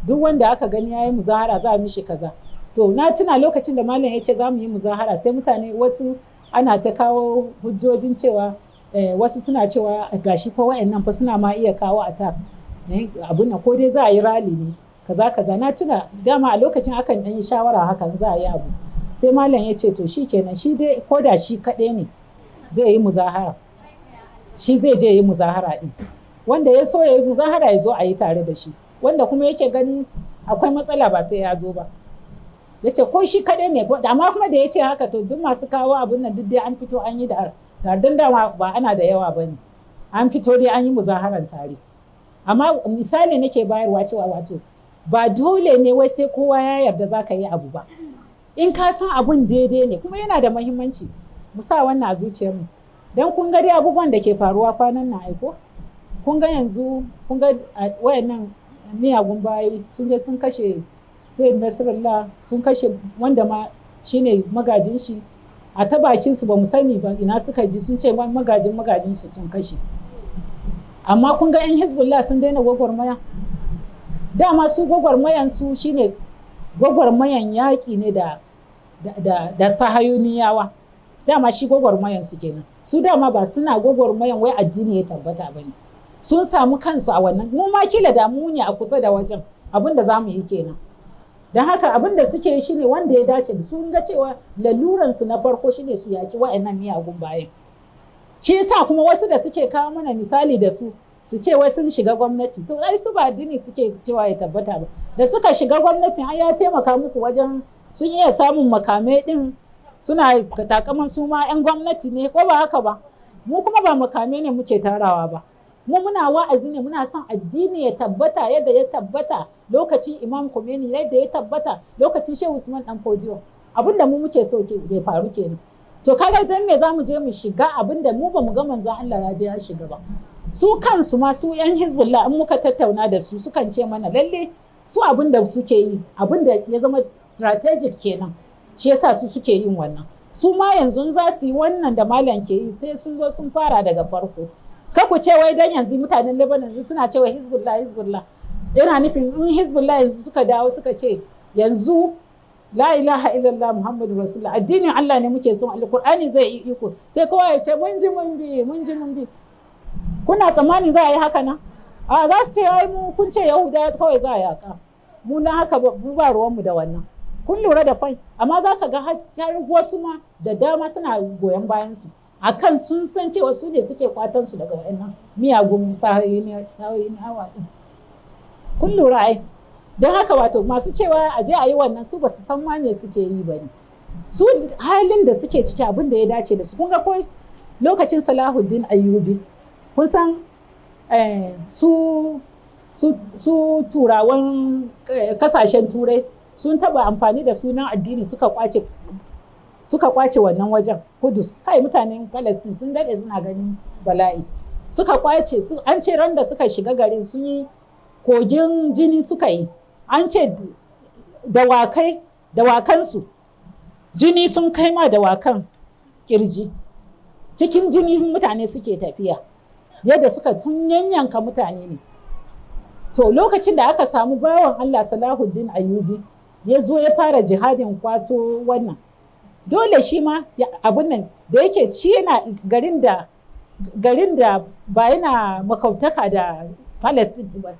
Speaker 2: Duk wanda aka gani ya yi muzahara za a mishi kaza. To na tuna lokacin da malam ya ce za mu yi muzahara, sai mutane wasu ana ta kawo hujjojin cewa wasu suna cewa gashi fa wa'annan fa suna ma iya kawo attack abun nan, ko dai za a yi rally ne, kaza kaza. Na tuna dama a lokacin akan ɗan yi shawara hakan za a yi abu. Sai malam ya ce to shi kenan, shi dai ko da shi kaɗai ne zai yi muzahara, shi zai je yi muzahara ɗin. Wanda ya so ya yi muzahara ya zo a yi tare da shi, wanda kuma yake gani akwai matsala ba sai ya zo ba. Ya ce ko shi kaɗai ne. Amma kuma da ya ce haka, to duk masu kawo abun nan duk dai an fito an yi da don dama ba ana da yawa ba ne, an fito dai an yi muzaharan tare. Amma misali nake bayarwa cewa wato ba dole ne wai sai kowa ya yarda za ka yi abu ba. In ka san abun daidai ne kuma yana da muhimmanci, mu sa wannan a zuciyarmu. Don kun ga dai abubuwan da ke faruwa kwanan nan aiko, kun ga yanzu, kun ga wayannan miyagun bayi sun je sun kashe Sayyid Nasrallah, sun kashe wanda ma shine magajin shi. A ta bakin su, ba mu sani ba ina suka ji, sun ce magajin magajin shi sun kashe. Amma kun ga 'yan Hezbollah sun daina gwagwarmaya? Dama su gwagwarmayan su shine gwagwarmayan yaƙi ne da sahayoniyawa. Dama shi gwagwarmayan su kenan. Su dama ba suna gwagwarmayan wai addini ya tabbata ba ne. Sun samu kansu a wannan. Mu ma kila da mu ne a kusa da wajen, abin da za mu yi kenan. Don haka abin da suke yi shine wanda ya dace da su. Ga cewa laluransu na farko shine su yaki wa'annan miyagun bayan. Shi yasa kuma wasu da suke kawo mana misali da su, su ce wai sun shiga gwamnati, to ai su ba addini suke cewa ya tabbata ba. Da suka shiga gwamnatin, ai ya taimaka musu wajen sun iya samun makamai din, suna takaman su ma 'yan gwamnati ne, ko ba haka ba? Mu kuma ba makamai ne muke tarawa ba. Mu muna wa'azi ne, muna son addini ya tabbata yadda ya tabbata lokacin Imam Khomeini, yadda ya tabbata lokacin Shehu Usman Dan Fodiyo. Abinda mu muke so ya faru kenan. To kaga dan me zamu je mu shiga abinda mu bamu ga manzon Allah ya je ya shiga ba? Su kansu ma su yan Hezbollah, in muka tattauna da su, sukan ce mana lalle su abinda suke yi, abinda ya zama strategic kenan, shi yasa su suke yin wannan. Su ma yanzu za su yi wannan da malam ke yi, sai sun zo sun fara daga farko. Ka ku ce wai dan yanzu mutanen Lebanon suna cewa Hezbollah, Hezbollah, yana nufin in Hezbollah yanzu suka dawo suka ce yanzu la ilaha illallah Muhammadu rasulullah, addinin Allah ne muke son, alkur'ani zai yi iko, sai kowa ya ce mun ji mun bi, mun ji mun bi. Kuna tsammanin za a yi haka nan? A za su ce ai mu kun ce Yahuda kawai za a yaka, mu na haka mu ba ruwanmu da wannan. Kun lura da fai? Amma za ka ga har wasu ma da dama suna goyon bayan su, akan sun san cewa su ne suke kwatan su daga wayannan miyagun sahayoyin hawa din. Kun lura ai? Don haka wato masu cewa a je a yi wannan, su ba su san ma me suke yi ba ne. Su halin da suke ciki, abin da ya dace da su. Kun ga ko lokacin Salahuddin Ayyubi, kun san su turawan kasashen Turai sun taba amfani da sunan addini suka kwace wannan wajen Kudus. Kai, mutanen Palestine sun dade suna ganin bala'i. Suka kwace su. An ce ran da suka shiga garin sun yi kogin jini suka yi. An ce dawakai, dawakansu jini sun kai ma dawakan kirji, cikin jini mutane suke tafiya, yadda suka tun yanyanka mutane ne. To lokacin da aka samu bawan Allah Salahuddin Ayyubi ya zo ya fara jihadin kwato wannan, dole shi ma abun nan da yake shi yana garin da ba yana makautaka da Palestine ba,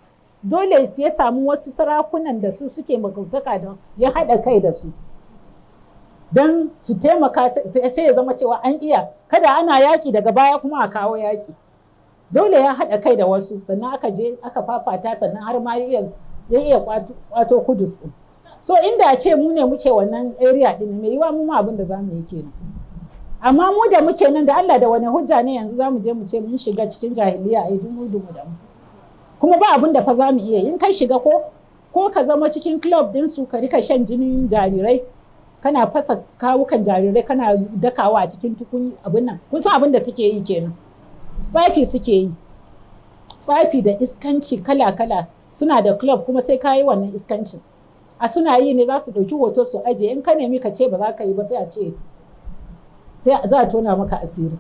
Speaker 2: dole ya samu wasu sarakunan da su suke makautaka da ya haɗa kai da su don su taimaka, sai ya zama cewa an iya kada ana yaƙi daga baya kuma a kawo yaƙi. Dole ya haɗa kai da wasu, sannan aka je aka fafata, sannan har ma ya iya kwato Kudus. So inda a ce mu ne muke wannan area din, mai yiwa mu ma abin da za mu yi kenan. Amma mu da muke nan da Allah, da wani hujja ne yanzu za mu je mu ce mun shiga cikin jahiliya, a yi dumu dumu da mu? Kuma ba abin da fa za mu iya. In kai shiga, ko ka zama cikin club din su, ka rika shan jinin jarirai, kana fasa kawukan jarirai kana dakawa a cikin tukun abin nan. Kun san abin da suke yi kenan, tsafi suke yi, tsafi da iskanci kala kala. Suna da club, kuma sai ka yi wannan iskancin. A suna yi ne za su ɗauki hoto su aje. In ka nemi ka ce ba za ka yi ba, sai a ce sai za a tona maka asiri.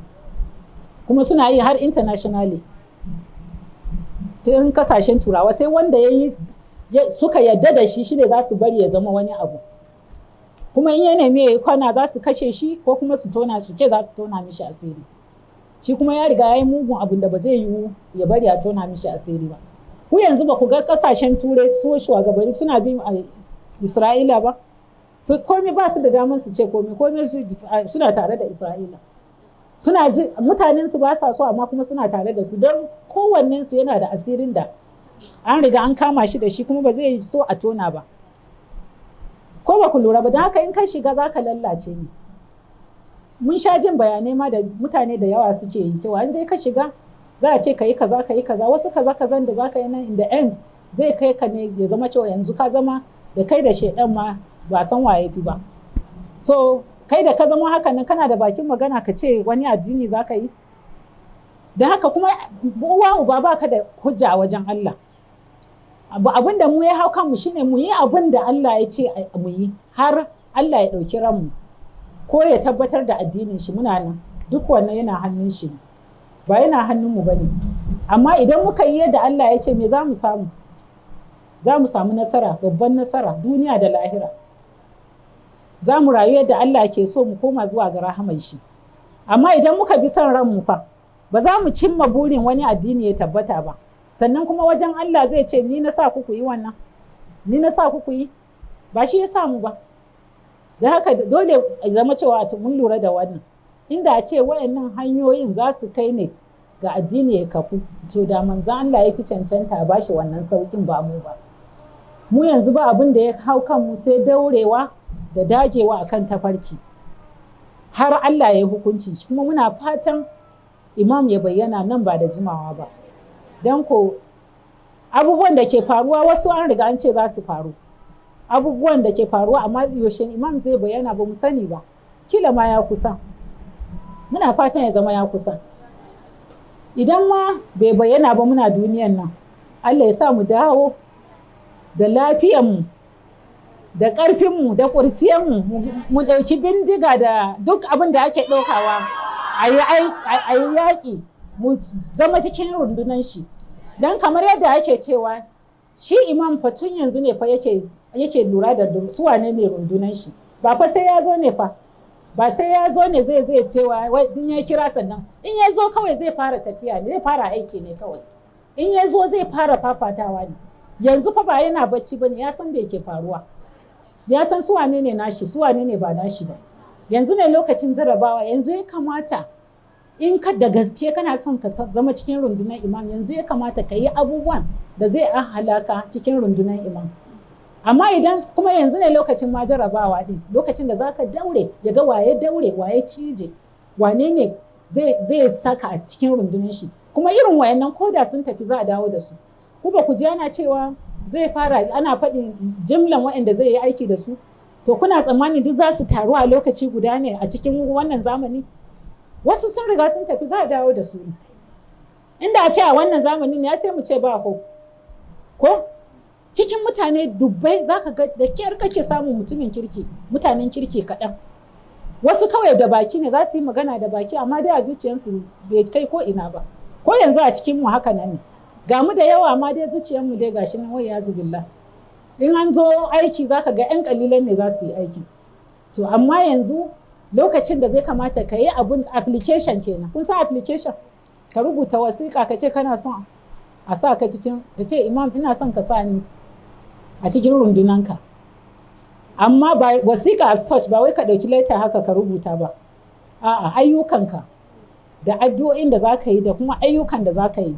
Speaker 2: Kuma suna yi har internationally, tun kasashen Turawa, sai wanda ya yi suka yadda da shi shine za su bari ya zama wani abu. Kuma in ya nemi ya yi kwana za su kashe shi ko kuma su tona su ce za su tona mishi asiri. Shi kuma ya riga ya yi mugun abin da ba zai yiwu ya bari a tona mishi asiri ba. Ku yanzu ba ku ga kasashen Turai su shugabanni suna bin Isra'ila ba? Komai ba su da damar su ce komai, komai suna tare da Isra'ila. Suna ji mutanen su ba sa so amma kuma suna tare da su don kowannen su yana da asirin da an riga an kama shi da shi kuma ba zai so a tona ba. Ko ba ku lura ba, don haka in ka shiga za ka lallace ne. Mun sha jin bayanai ma da mutane da yawa suke yi cewa in dai ka shiga za a ce ka yi kaza ka yi kaza, wasu kaza kazan da za ka yi nan in the end zai kai ka ne ya zama cewa yanzu ka zama da kai da shaidan ma ba san waye fi ba. So kai da ka zama haka nan kana da bakin magana ka ce wani addini za ka yi. Da haka kuma uwa uba ba ka da hujja a wajen Allah. Abin da mu ya hau kanmu shine mu yi abin da Allah ya ce mu yi har Allah ya ɗauki ranmu ko ya tabbatar da addinin shi, muna nan duk wannan yana hannun shi ba yana hannun mu bane. Amma idan muka yi yadda Allah ya ce me za mu samu? Za mu samu nasara, babban nasara duniya da lahira. Za mu rayu yadda Allah ke so mu koma zuwa ga rahaman shi. Amma idan muka bi son ranmu fa ba za mu cimma burin wani addini ya tabbata ba. Sannan kuma wajen Allah zai ce ni na sa ku yi wannan, ni na sa ku yi, ba shi ya samu ba. Da haka dole ya zama cewa mun lura da wannan. Inda a ce wayannan hanyoyin za su kai ne ga addini ya kafu, to da manzon Allah ya fi cancanta ba shi wannan saukin ba mu ba. Mu yanzu ba abin da ya hau kanmu sai daurewa da dagewa akan tafarki har Allah ya yi hukunci. Kuma muna fatan imam ya bayyana nan ba da jimawa ba. Don ko abubuwan da ke faruwa wasu an riga an ce za su faru, abubuwan da ke faruwa amma yaushe imam zai bayyana ba mu sani ba, kila ma ya kusa. Muna fatan ya zama ya kusa. Idan ma bai bayyana ba muna duniyan nan, Allah ya sa mu dawo da lafiyanmu da ƙarfinmu da ƙurciyanmu, mu ɗauki bindiga da duk abin da ake ɗaukawa a yi yaƙi, mu zama cikin rundunan shi. Don kamar yadda ake cewa shi imam fa tun yanzu ne fa yake lura da su wane ne rundunan shi. Ba fa sai ya zo ne fa, ba sai ya zo ne zai cewa wai in ya kira sannan in ya zo kawai zai fara tafiya ne, zai fara aiki ne kawai. In ya zo zai fara fafatawa ne. Yanzu fa ba yana bacci bane, ya san me ke faruwa, ya san su wane ne nashi, su wane ne ba nashi ba. Yanzu ne lokacin jarabawa, yanzu ya kamata in ka da gaske kana son ka zama cikin rundunar imam, yanzu ya kamata ka yi abubuwan da zai halaka cikin rundunar imam. Amma idan kuma yanzu ne lokacin ma jarabawa din, lokacin da zaka daure ya ga waye daure waye cije, wane ne zai saka a cikin rundunar shi. Kuma irin wayannan koda sun tafi za a dawo da su. Ku ba ku ji ana cewa zai fara ana faɗin jimlan wayanda zai yi aiki da su? To kuna tsammani duk za su taru a lokaci guda ne a cikin wannan zamani? Wasu sun riga sun tafi, za a dawo da su. Inda a ce a wannan zamanin ya sai mu ce ba ko. Ko cikin mutane dubbai za ka ga da kyar kake samun mutumin kirki, mutanen kirki kaɗan. Wasu kawai da baki ne za su yi magana da baki amma dai a zuciyarsu bai kai ko ina ba. Ko yanzu a cikin mu haka nan ne. Ga mu da yawa amma dai zuciyarmu dai gashi nan wai ya zubillah. In an zo aiki za ka ga 'yan kalilan ne za su yi aiki. To amma yanzu lokacin da zai kamata ka yi abun application kenan. Kun san application? Ka rubuta wasiƙa ka ce kana son a sa ka cikin, ka ce imam ina son ka sa ni a cikin rundunanka. Amma ba wasiƙa as such, ba wai ka ɗauki letter haka ka rubuta ba. A'a, ayyukanka da addu'o'in da za ka yi da kuma ayyukan da za ka yi.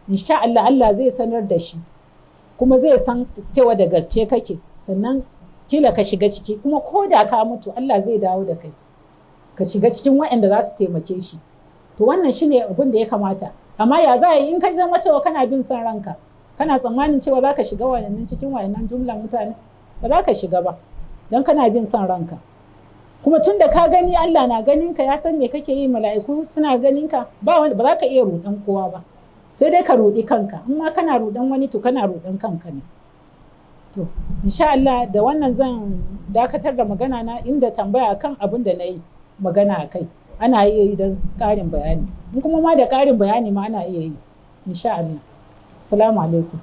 Speaker 2: Insha Allah, Allah zai sanar da shi. Kuma zai san cewa da gaske kake. Sannan kila ka shiga ciki, kuma ko da ka mutu Allah zai dawo da kai ka shiga cikin waɗanda za su taimake shi. To wannan shine abin da ya kamata. Amma ya za a yi in ka zama cewa kana bin son ranka, kana tsammanin cewa za ka shiga wannan cikin waɗannan jumlan mutane, ba za ka shiga ba don kana bin son ranka. Kuma tun da ka gani Allah na ganin ka, ya san me kake yi, mala'iku suna ganin ka, ba za ka iya ruɗan kowa ba, sai dai ka ruɗi kanka. In ma kana ruɗan wani to kana ruɗan kanka ne. To, insha Allah da wannan zan dakatar da magana na, inda tambaya kan abin da na yi magana a kai ana iya yi don ƙarin bayani. In kuma ma da ƙarin bayani ma ana iya yi, insha Allah. Assalamu alaikum.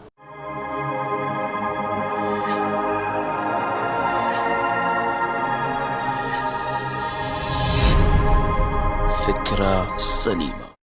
Speaker 1: Kira Salima.